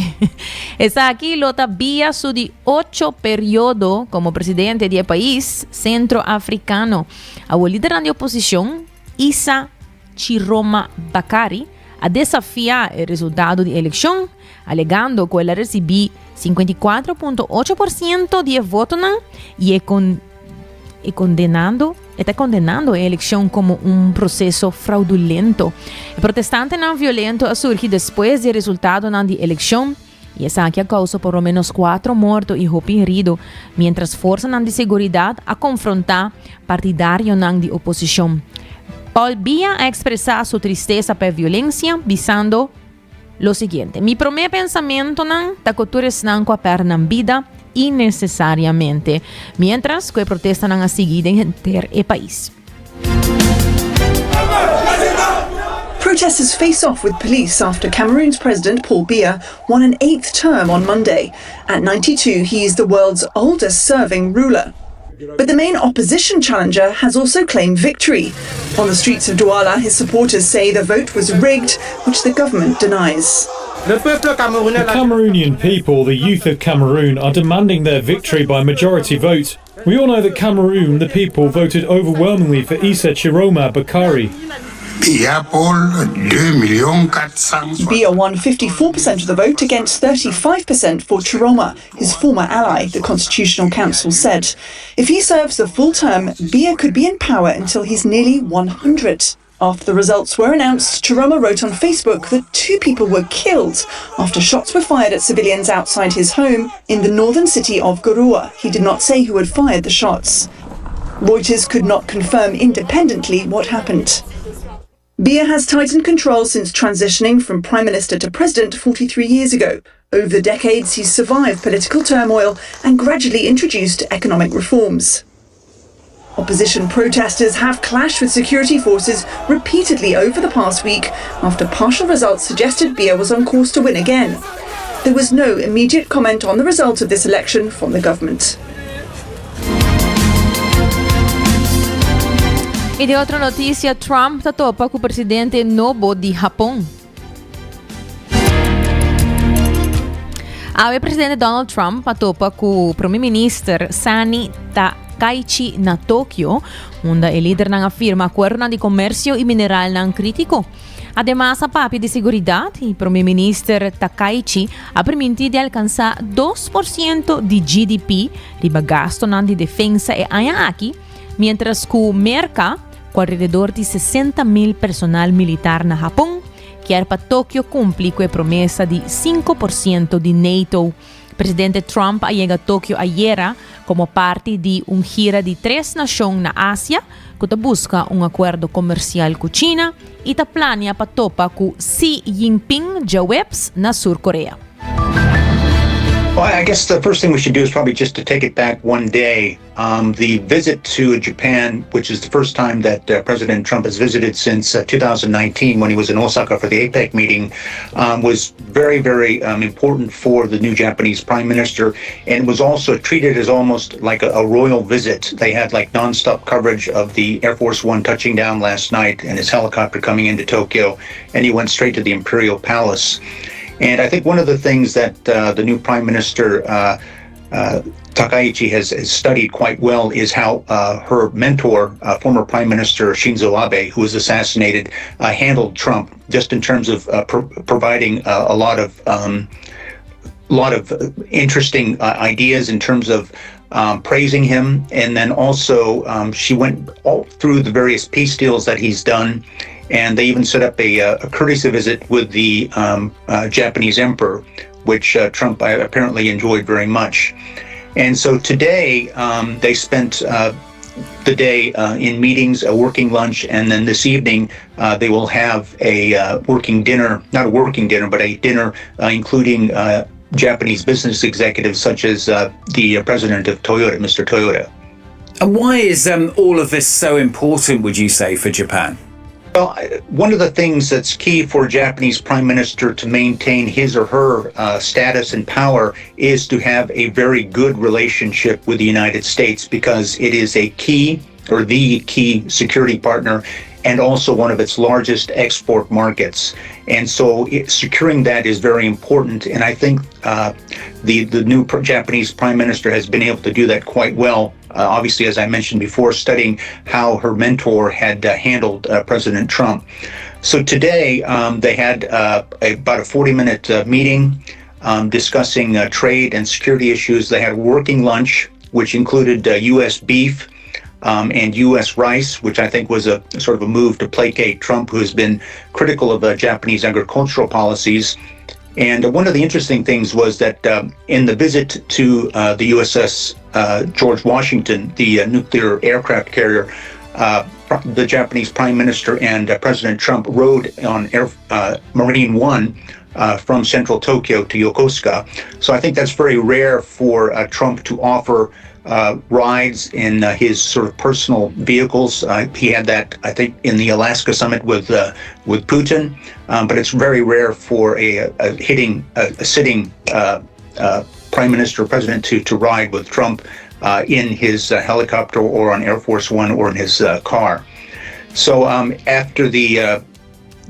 Esaki lo ta Biya su di ocho periodo como presidente di e pais centroafricano. Awor lidernan di oposicion, Issa Tchiroma Bakary, a desafia e resultado di eleccion, alegando cu el a ricibi 54.8% di e votonan y e con E condenando, e ta condenando e eleccion como un proceso fraudulento. E protestantenan violento a surgi despues di e resultadonan di eleccion y esaki a causa por lo menos cuatro morto y hopi herido, mientras forsanan di seguridad a confronta partidarionan di oposicion. Paul Biya a expresa su tristesa pa e violencia, bisando lo siguiente, Mi prome pensamentonan ta cu tur esnan cu a perde nan bida innecesariamente, mientras cu e protestanan a sigui den henter e pais. Protesters face off with police after Cameroon's President Paul Biya won an eighth term on Monday. At 92, he is the world's oldest serving ruler. But the main opposition challenger has also claimed victory. On the streets of Douala, his supporters say the vote was rigged, which the government denies. The Cameroonian people, the youth of Cameroon, are demanding their victory by majority vote. We all know that Cameroon, the people, voted overwhelmingly for Issa Tchiroma Bakary. Biya Paul 2 million 400. Biya won 54% of the vote against 35% for Tchiroma, his former ally, the Constitutional Council said. If he serves the full term, Biya could be in power until he's nearly 100. After the results were announced, Tchiroma wrote on Facebook that two people were killed after shots were fired at civilians outside his home in the northern city of Garoua. He did not say who had fired the shots. Reuters could not confirm independently what happened. Biya has tightened control since transitioning from prime minister to president 43 years ago. Over the decades, he's survived political turmoil and gradually introduced economic reforms. Opposition protesters have clashed with security forces repeatedly over the past week after partial results suggested Biya was on course to win again. There was no immediate comment on the result of this election from the government. Y di otro noticia, Trump ta topa cu presidente nobo di Japon. Awe presidente Donald Trump a topa cu prome minister Sani Takaichi na Tokio, unda e lidernan a firma acuerdonan di comercio y mineralnan critico. Ademas a papia di seguridad y prome minister Takaichi a priminti di alcansa 2% di GDP riba gastonan di defensa e aña aki, mientras cu Merca, cu alrededor di 60 mil personal militar na Hapon, kier pa Tokio cumpli cu e promesa di 5% di NATO. Presidente Trump a yega Tokio ayera como parti di un gira di tres nacion na Asia cu ta busca un acuerdo comercial cu China y ta plania pa topa cu Xi Jinping djaweps na Sur Korea. Well, I guess the first thing we should do is probably just to take it back one day. Um, the visit to Japan, which is the first time that uh, President Trump has visited since uh, 2019 when he was in Osaka for the APEC meeting, um, was very, very um, important for the new Japanese prime minister and was also treated as almost like a, a royal visit. They had like nonstop coverage of the Air Force One touching down last night and his helicopter coming into Tokyo, and he went straight to the Imperial Palace. And I think one of the things that uh, the new prime minister uh, Takaichi has, has studied quite well is how uh, her mentor, uh, former Prime Minister Shinzo Abe, who was assassinated, uh, handled Trump, just in terms of uh, pro providing uh, a lot of um, lot of interesting uh, ideas in terms of um, praising him, and then also um, she went all through the various peace deals that he's done, and they even set up a, a courtesy visit with the um, uh, Japanese emperor, which uh, Trump uh, apparently enjoyed very much. And so today um, they spent uh, the day uh, in meetings, a working lunch, and then this evening uh, they will have a uh, working dinner, not a working dinner, but a dinner uh, including uh, Japanese business executives such as uh, the president of Toyota, Mr. Toyota. And why is um, all of this so important, would you say, for Japan? Well, one of the things that's key for a Japanese prime minister to maintain his or her uh, status and power is to have a very good relationship with the United States because it is a key or the key security partner and also one of its largest export markets. And so it, securing that is very important. And I think uh, the, the new Japanese prime minister has been able to do that quite well. Uh, obviously, as I mentioned before, studying how her mentor had uh, handled uh, President Trump. So today, um, they had uh, a, about a 40 minute uh, meeting um, discussing trade and security issues. They had a working lunch, which included U.S. beef um, and U.S. rice, which I think was a sort of a move to placate Trump, who has been critical of uh, Japanese agricultural policies. And one of the interesting things was that uh, in the visit to uh, the USS uh, George Washington, the uh, nuclear aircraft carrier, uh, the Japanese Prime Minister and President Trump rode on Air, Marine One from central Tokyo to Yokosuka. So I think that's very rare for Trump to offer uh, rides in uh, his sort of personal vehicles. Uh, he had that, I think, in the Alaska summit with uh, with Putin, um, but it's very rare for a, a hitting a, a sitting uh, uh, prime minister or president to to ride with Trump in his helicopter or on Air Force One or in his car. So um, after the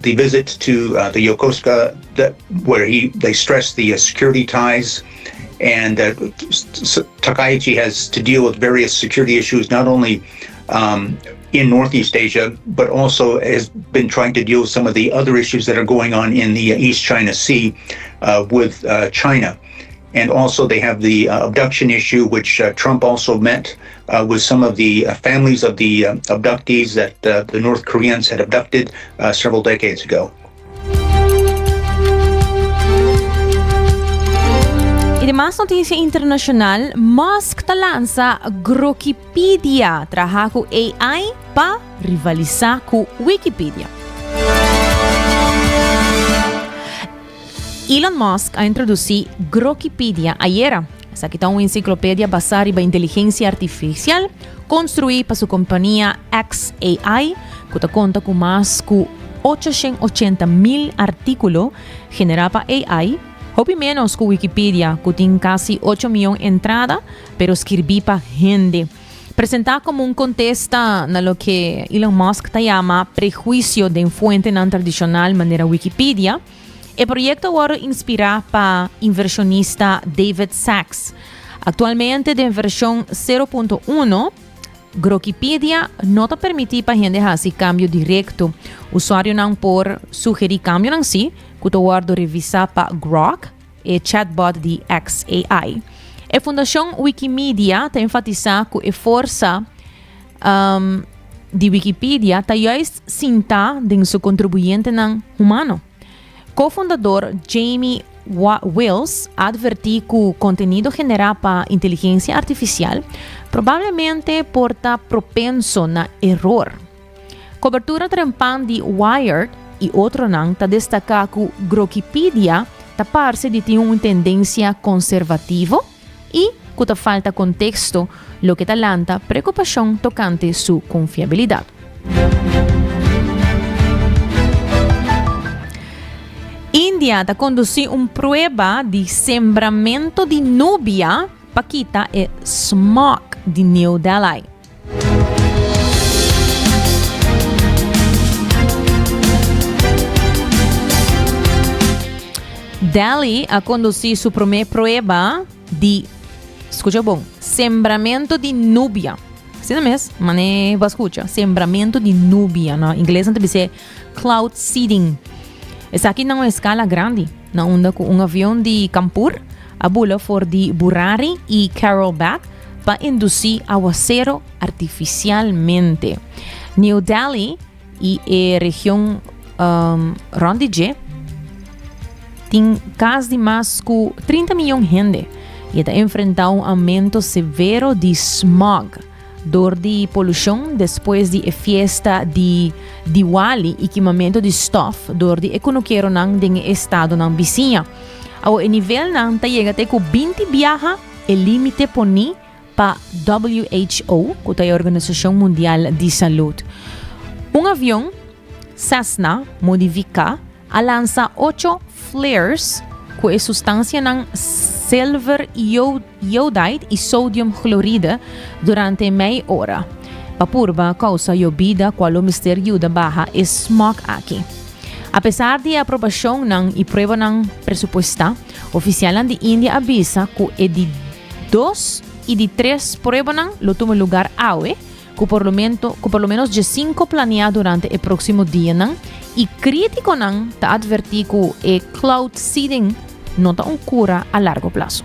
the visit to uh, the Yokosuka, that, where he they stressed the uh, security ties, and uh, Takaichi has to deal with various security issues, not only um, in Northeast Asia, but also has been trying to deal with some of the other issues that are going on in the East China Sea uh, with uh, China. And also, they have the uh, abduction issue, which uh, Trump also met uh, with some of the uh, families of the uh, abductees that uh, the North Koreans had abducted several decades ago. I den mas notisia internashonal, Musk ta lansa Grokipedia, traha ku AI pa rivalisá ku Wikipedia. Elon Musk a introdusí Grokipedia ayera. Esaki ta un ensiklopedia basá riba inteligensia artifisial konstruí pa su kompania xAI, ku ta konta ku mas ku 880 mil artíkulo generá pa AI, hopi ménos ku Wikipedia, ku tin kasi ocho mion entrada, pero skirbí pa hende. Presentá komo un kontesta na loke Elon Musk ta yama prehuisio den fuentenan tradishonal manera Wikipedia, E proyekto a wòrdu inspirá pa invershonista David Sacks. Aktualmente den vershon sero punto uno, Grokipedia no ta permití pa hende hasi kambio direkto. Usuarionan por sugerí kambionan sí, ku ta wòrdu revisá pa Grok, e chatbot di xAI. E fundashon Wikimedia ta enfatisá ku e forsa Di Wikipedia ta juist sintá den su kontribuyentenan humano. Kofundador Jamie Wales a advertí ku kontenido generá pa inteligensia artifisial probablemente por ta propenso na eror. Kobertura trempan di Wired i otronan ta destaká ku Grokipedia ta parse di tin un tendensia konservativo i ku ta falta konteksto, loke ta lanta preokupashon tokante su konfiabilidat. India ta kondusí un prueba di sembramentu di nubia pa kita e smog di New Delhi. Delhi a kondusí su promé prueba di. Scucha bon, sembramento di nubia. Asina mes, mane bo a scucha, sembramento di nubia. Na ingles nan ta bis'é cloud seeding. Esaki na un escala grandi, na unda cu un avion di Kanpur a bula for di Burari y Karol Bagh pa induci awacero artificialmente. New Delhi y e region rond di dje tin cas di mas cu 30 miyon hende y e ta enfrenta un aumento severo di smog dor di polucion despues di e fiesta di Diwali y kimamento di stof dor di e cunukeronan den e estadonan bisiña. Awo e nivelnan ta yega te cu 20 biaha e limite poni Pa WHO, ku ta e Organisashon Mundial di Salud, un avion Cessna modifiká a lansa ocho flares ku e sustansianan silver iodide i sodium chloride durante mei ora, pa purba kousa yobida kual lo mester yuda baha e smog aki. Apesar di e aprobashonnan i pruebanan presupuestá, ofisialnan di India a bisa ku e di Dos i di tres pruebanan lo tuma lugar awe, ku por lo mento ku por lo menos diesinko planeá durante e próksimo dianan, i krítikonan ta atvertí ku e cloud seeding no ta un kura a largo plaso.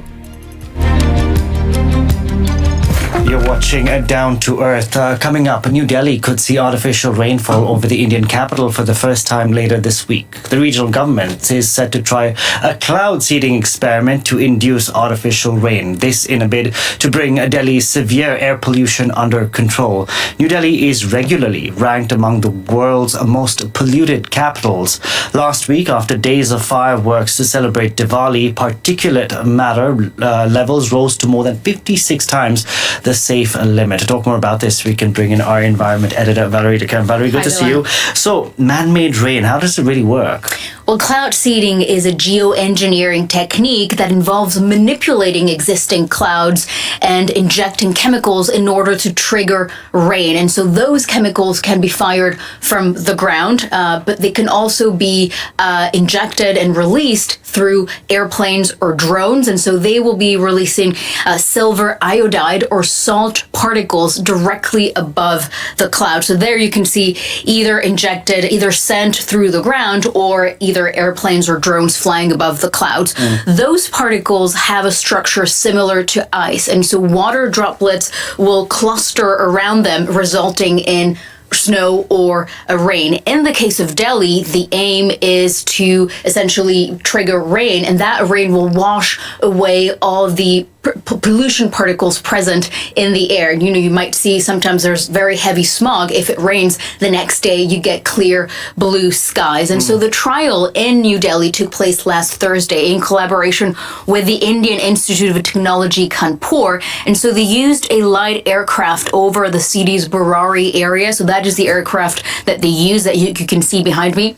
You're watching Down to Earth. Uh, coming up, New Delhi could see artificial rainfall over the Indian capital for the first time later this week. The regional government is set to try a cloud seeding experiment to induce artificial rain. This in a bid to bring Delhi's severe air pollution under control. New Delhi is regularly ranked among the world's most polluted capitals. Last week, after days of fireworks to celebrate Diwali, particulate matter uh, levels rose to more than 56 times the safe limit. To talk more about this, we can bring in our environment editor, Valerie DeCamp. Valerie, good Hi, to see you. So, man made rain, how does it really work? Well, cloud seeding is a geoengineering technique that involves manipulating existing clouds and injecting chemicals in order to trigger rain. And so those chemicals can be fired from the ground, uh, but they can also be uh, injected and released through airplanes or drones. And so they will be releasing uh, silver iodide or salt particles directly above the cloud. So there you can see either injected, either sent through the ground or either airplanes or drones flying above the clouds. Mm. Those particles have a structure similar to ice. And so water droplets will cluster around them, resulting in snow or a rain. In the case of Delhi, the aim is to essentially trigger rain, and that rain will wash away all the pollution particles present in the air. You know, you might see sometimes there's very heavy smog. If it rains the next day, you get clear blue skies. And mm. so the trial in New Delhi took place last Thursday in collaboration with the Indian Institute of Technology, Kanpur. And so they used a light aircraft over the city's Burari area. So that is the aircraft that they use that you, you can see behind me.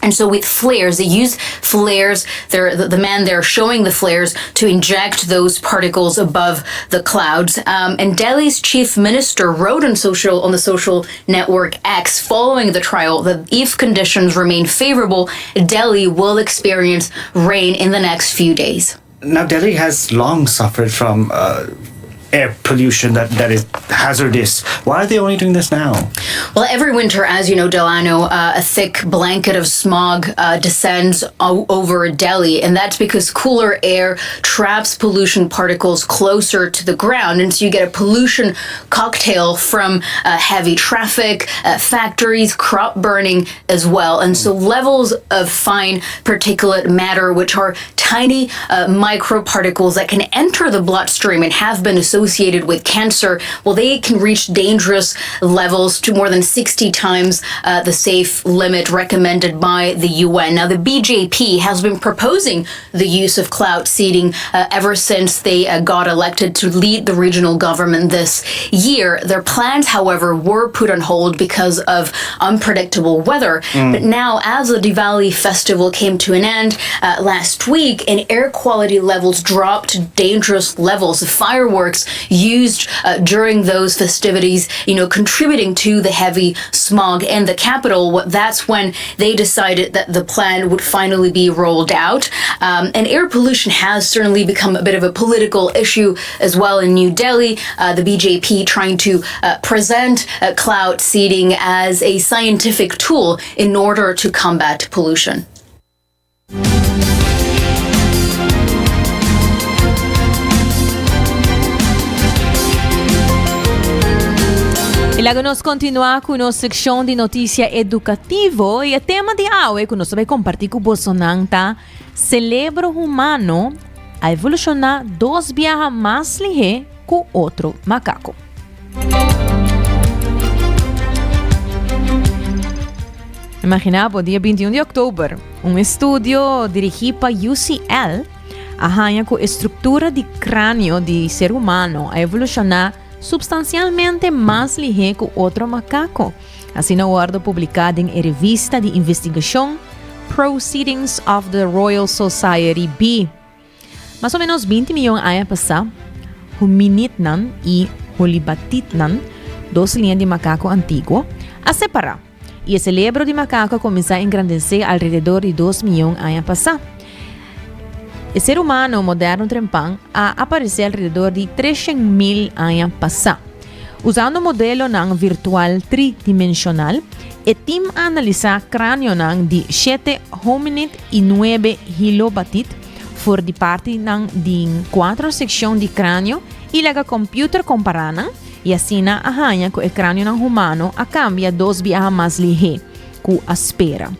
And so with flares, they use flares, they're, the, the man there showing the flares to inject those particles above the clouds. Um, and Delhi's chief minister wrote on social on the social network X following the trial that if conditions remain favorable, Delhi will experience rain in the next few days. Now, Delhi has long suffered from uh, air pollution that, that is hazardous. Why are they only doing this now? Well, every winter, as you know, Delano, uh, a thick blanket of smog uh, descends over Delhi, and that's because cooler air traps pollution particles closer to the ground, and so you get a pollution cocktail from uh, heavy traffic, uh, factories, crop burning as well. And so levels of fine particulate matter, which are tiny uh, microparticles that can enter the bloodstream and have been associated with cancer, well, they can reach dangerous levels to more than 60 times uh, the safe limit recommended by the UN. Now, the BJP has been proposing the use of cloud seeding uh, ever since they uh, got elected to lead the regional government this year. Their plans, however, were put on hold because of unpredictable weather. Mm. But now, as the Diwali festival came to an end uh, last week, and air quality levels dropped to dangerous levels, the fireworks used uh, during those festivities, you know, contributing to the heavy heavy smog in the capital. That's when they decided that the plan would finally be rolled out. Um, and air pollution has certainly become a bit of a political issue as well in New Delhi. Uh, the BJP trying to uh, present uh, cloud seeding as a scientific tool in order to combat pollution. Y laga nos continua cu nos seccion di noticia educativo y e tema di awe cu nos ta bay comparti cu bosonan ta Celebro humano a evoluciona dos biaha mas lihe cu otro macaco. Imagina bo, dia 21 di oktober, un estudio dirigí pa UCL a haña ku e struktura di kráneo di ser humano a evolushoná supstansialmente mas lihé ku otro makako. Asina a wòrdu publiká den e revista di investigashon Proceedings of the Royal Society B. Mas o ménos 20 miyon aña pasá, hominidnan i holibatidnan, dos liña di makako antiguo, a separá, i e selebro di makako a kuminsá engrandesé alrededor di dos miyon aña pasá. E ser humano moderno trempan a aparesé alrededor di 300.000 aña pasá. Usando modelonan virtual tridimensional, e tim a analisá kranionan di shete hominid i nuebe hilobatid for di partinan di kuatro sekshon di kranio i laga kòmpiuter kompará nan, i asina a haña ku e kranionan humano a kambia dos biaha mas lihé ku a spera.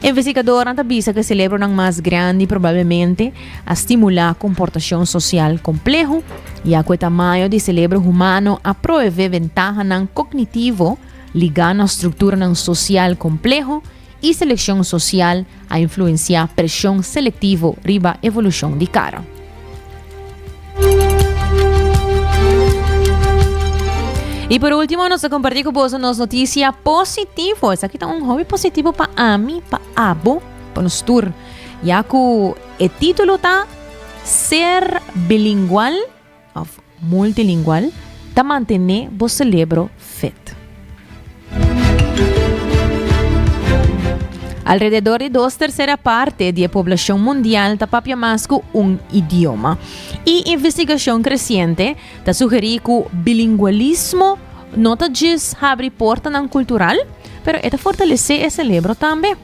Investigadornan ta bisa ku e selebronan mas grandi probablemente a stimulá komportashon sosial kompleho, ya ku e tamaño di selebro humano a proveé ventahanan kognitivo ligá na strukturanan sosial kompleho i selekshon sosial a influensiá preshon selektivo riba evolushon di kara. I por último nos ta kompartí ku boso nos notisia positivo. Esaki ta un hopi positivo pa ami, pa abo, pa nos tur. Ya ku e título ta Ser bilingual òf multilingual ta mantené bo selebro fit. Alrededor di dos tersera parte di e poblashon mundial ta papia mas ku un idioma. I investigashon kresiente ta sugerí ku bilingualismo no ta djis habri portanan kultural, pero e ta fortalesé e selebro tambe.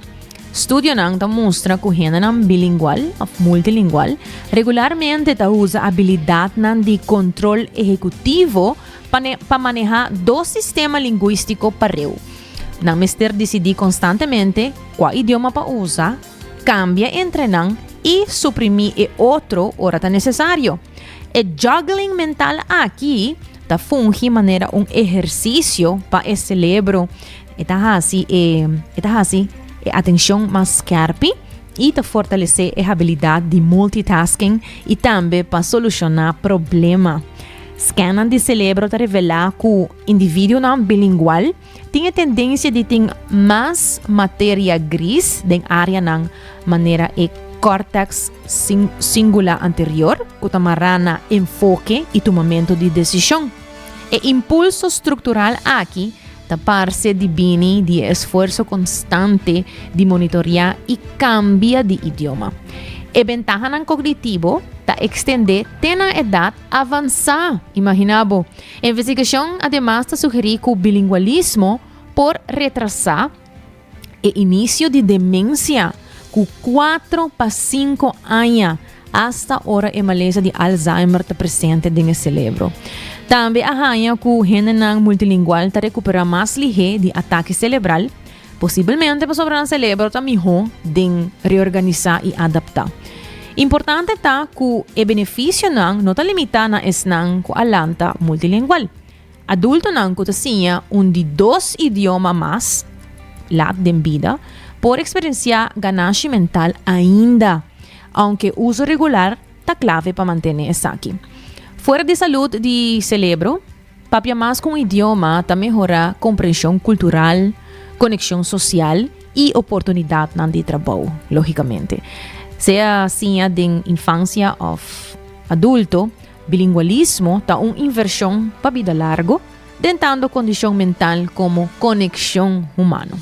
Studionan ta mustra ku hendenan bilingual òf multilingual regularmente ta usa abilidatnan di kontrol ehekutivo pa pa manehá dos sistema lingwístiko pareu. Nan mester disidí konstantemente kua idioma pa usa, kambia entre nan i suprimí e otro ora ta nesesario. E juggling mental aki ta fungi manera un ehersisio pa e selebro. E ta hasi e e ta hasi e atenshon mas skèrpi i ta fortalesé e habilidat di multitasking i tambe pa solushoná problema. Scannan di selebro ta revelá ku individuonan bilingual tin e tendensia di tin mas materia gris den áreanan manera e kòrtèks singulá anterior, ku ta mará na enfoke i tumamentu di desishon. E impulso struktural aki ta parse di bini di e esfuerso konstante di monitoriá i kambia di idioma. E bentahanan kognitivo ta ekstendé te na edat avansá. Imaginá bo! E investigashon ademas ta sugerí ku bilingualismo por retrasá e inisio di demensia ku kuatro pa sinku aña, asta ora e malesa di Alzheimer ta presente den e selebro. Tambe a haña ku hendenan multilingual ta rekuperá mas lihé di atake selebral, posibelmente pasobra nan selebro ta mihó den reorganisá i adaptá. Importante ta ku e benefisionan no ta limitá na esnan ku a lanta multilingual. Adultonan ku ta siña un di dos idioma mas lat den bida por eksperensiá ganashi mental ainda, ounke uso regular ta klave pa mantené esaki. Fuera di salud di selebro, papia mas ku un idioma ta mehorá komprenshon kultural, konekshon sosial i oportunidatnan di trabou, lógikamente. Sea siña den infansia òf adulto, Bilingualismo ta un invershon pa bida largo. den tanto kondishon mental komo konekshon humano.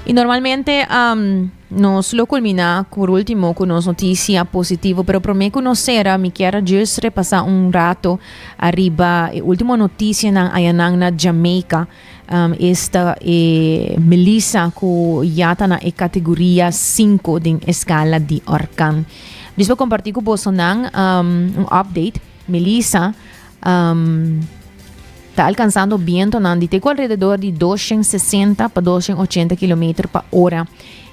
Y normalmente um, nos lo culmina por último cu nos noticia positivo, pero prome cu nos cera, mi kier just repasa un rato ariba e ultimo noticianan ayanan na Jamaica. Um, esta e Melissa cu ya ta na e categoria 5 den escala di orkan. Dus pa comparti cu bosonan um, un update. Melissa um, ta alcansando bientonan di te cu alrededor di 260 pa 280 kilometer pa ora.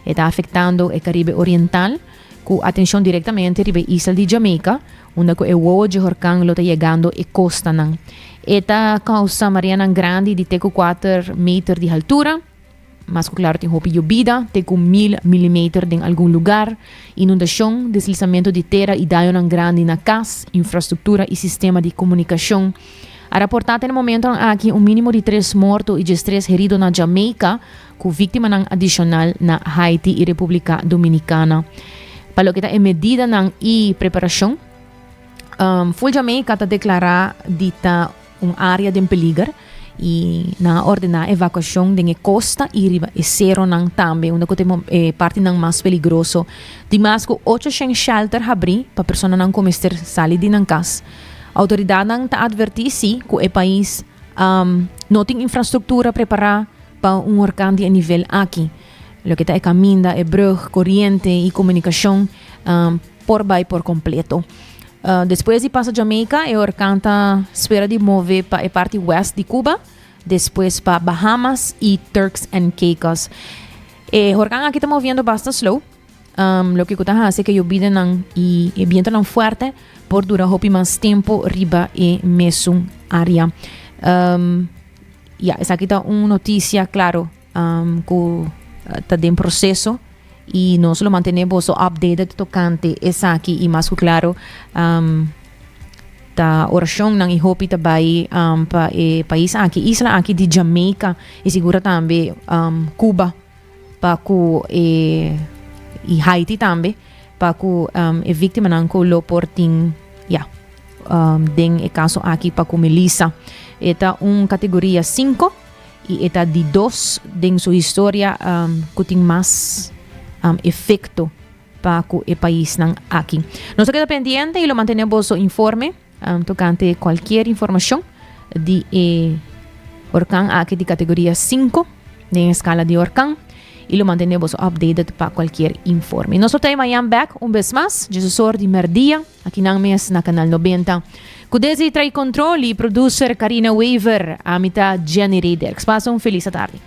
E ta afectando e Caribe Oriental, cu atencion directamente riba e isla di Jamaica, unda cu e wowo dje horcan lo ta yegando e costanan. E ta causa mareanan grandi di te cu 4 meter di haltura. Mas ku klaru tin hopi yobida, te ku mil milimeter den algun lugar, inundashon, deslisamentu di tera i dañonan grandi na kas, infrastruktura i sistema di komunikashon. A raportá te na momentonan aki un mínimo di tres morto i diestres herido na Jamaica, ku víktimanan adishonal na Haiti i Repúblika Dominikana. Pa loke ta e medidanan i preparashon, Full Jamaica ta deklará di ta un área den peliger i nan a ordená evakuashon den e kosta i riba e seronan tambe unda ku ta e partinan mas peligroso. Tin mas ku 800 shelter habrí pa personanan ku mester sali di nan kas. Outoridatnan ta atvertí si ku e pais no tin infrastruktura prepará pa un orkan di e nivel aki. Loke ta e kaminda, e brùg, koriente i komunikashon por bai por kompleto. Despues di pasa Jamaica, e orkan ta spera di move pa e parti west di Cuba, despues pa Bahamas i Turks and Caicos. E horkan aki ta moviendo basta slow, um, loke ku ta hasi ku e yobidanan i e bientonan fuerte por dura hopi mas tempu riba e mesun área. Um, ya, esaki ta un notisia, klaro, um, ku ta den proseso i nos lo mantené boso updated tokante esaki i mas ku klaro um, ta orashonnan i hopi ta bai um, pa e pais aki, isla aki di Jamaica i sigura tambe um, Cuba pa ku e i Haiti tambe pa ku um, e víktimanan ku lo por tin ya um, den e kaso aki pa ku Melissa. E ta un kategoria 5 i e ta di dos den su historia ku tin mas efekto pa ku e paisnan aki. Nos ta keda pendiente i lo mantené boso informe tokante kualkier informashon di e orkan aki di kategoria 5 den e skala di orkan i lo mantené boso updated pa kualkier informe. Nos lo ta e mañan bèk un bes mas, djesesor di mèrdia. Aki nan mes na Canal 90. Cu desde trai control y producer Carina Wever, ami ta Jenny Rederks. Pasa un feliz atardi.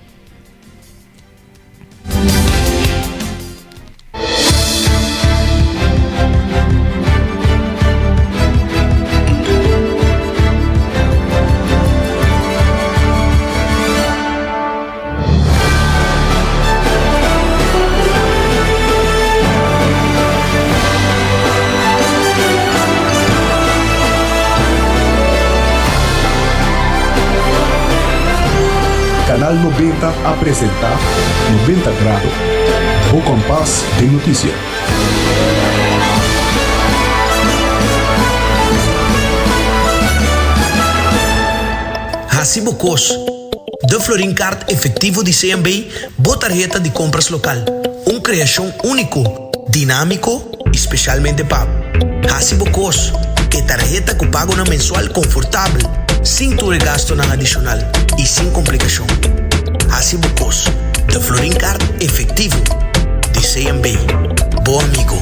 Canal 90 a presenta 90 Grado, bo kompas den notisia. Hasi bo kos. De Florin Card Efectivo di CMB, bo tarheta di compras local. Un creacion unico, dinamico y specialmente pa bo. Haci bo cos. E tarheta cu pagonan mensual confortabel, sin tur e gastonan adicional y sin complicacion. Haci bo cos. De Florin Card Efectivo di CMB. Bo amigo.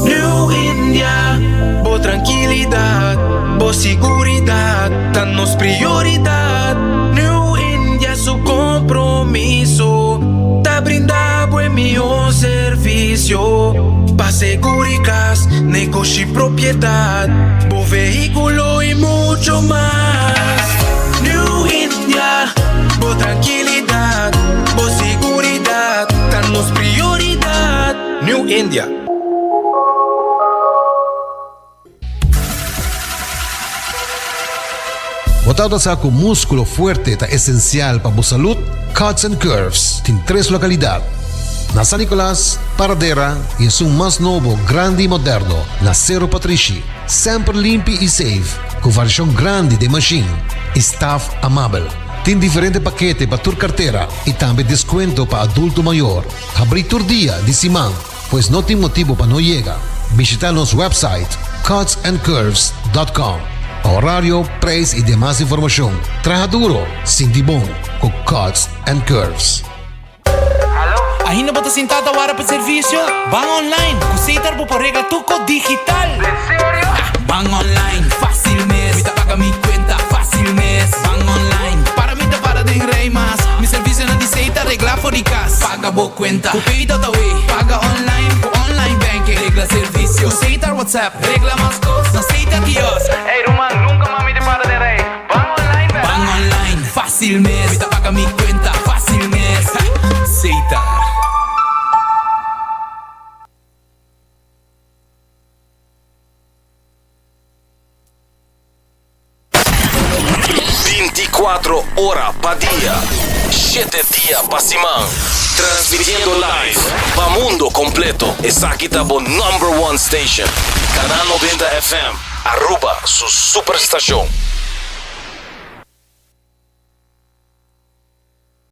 New India, bo trankilidat, bo siguridat ta nos prioridat. New India su kompromiso ta brinda bo e mihó servisio pa seguri kas, negoshi, propiedat, bo vehíkulo i mucho mas. New India, bo trankilidat, bo siguridat ta nos prioridat. New India. Bo tabata sa ku múskulo fuerte ta esensial pa bo salud? Cuts and Curves tin tres lokalidat. Na San Nicolas, Paradera y esun mas nobo, grandi y moderno na Cerro Patrishi. Semper limpi y safe, cu variacion grandi den machine y staff amabel. Tin diferente pakete pa tur cartera y tambe descuento pa adulto mayor. Habri tur dia di siman, pues no tin motibo pa no yega. Bishita nos website cutsandcurves.com pa horario, prijs y demas informacion. Traha duro, sinti bon cu Cuts and Curves. Ainda bo ta sintá ta wara pa servisio? Ban online! Ku Setar bo por regla tur kos digital! Den serio? Ban online, fásil mes! Mi ta paga mi kuenta fásil mes! Ban online, para mi ta para den rei mas! Mi servisionan di Setar reglá for di kas! Paga bo kuenta ku Pay.awe! Paga online ku online banking! Regla servisio ku Setar WhatsApp! Regla mas kos na Setar kiosk! Ey ruman, nunka mas mi ta para den rei! Ban online bèrdad? Ban online, fásil mes! Mi ta paga mi kuenta fásil mes! Setar. Binticuatro ora pa dia, shete dia pa siman. Transmitiendo live pa mundo completo. Esaki ta bo number one station. Canal 90 FM, Aruba su superstacion.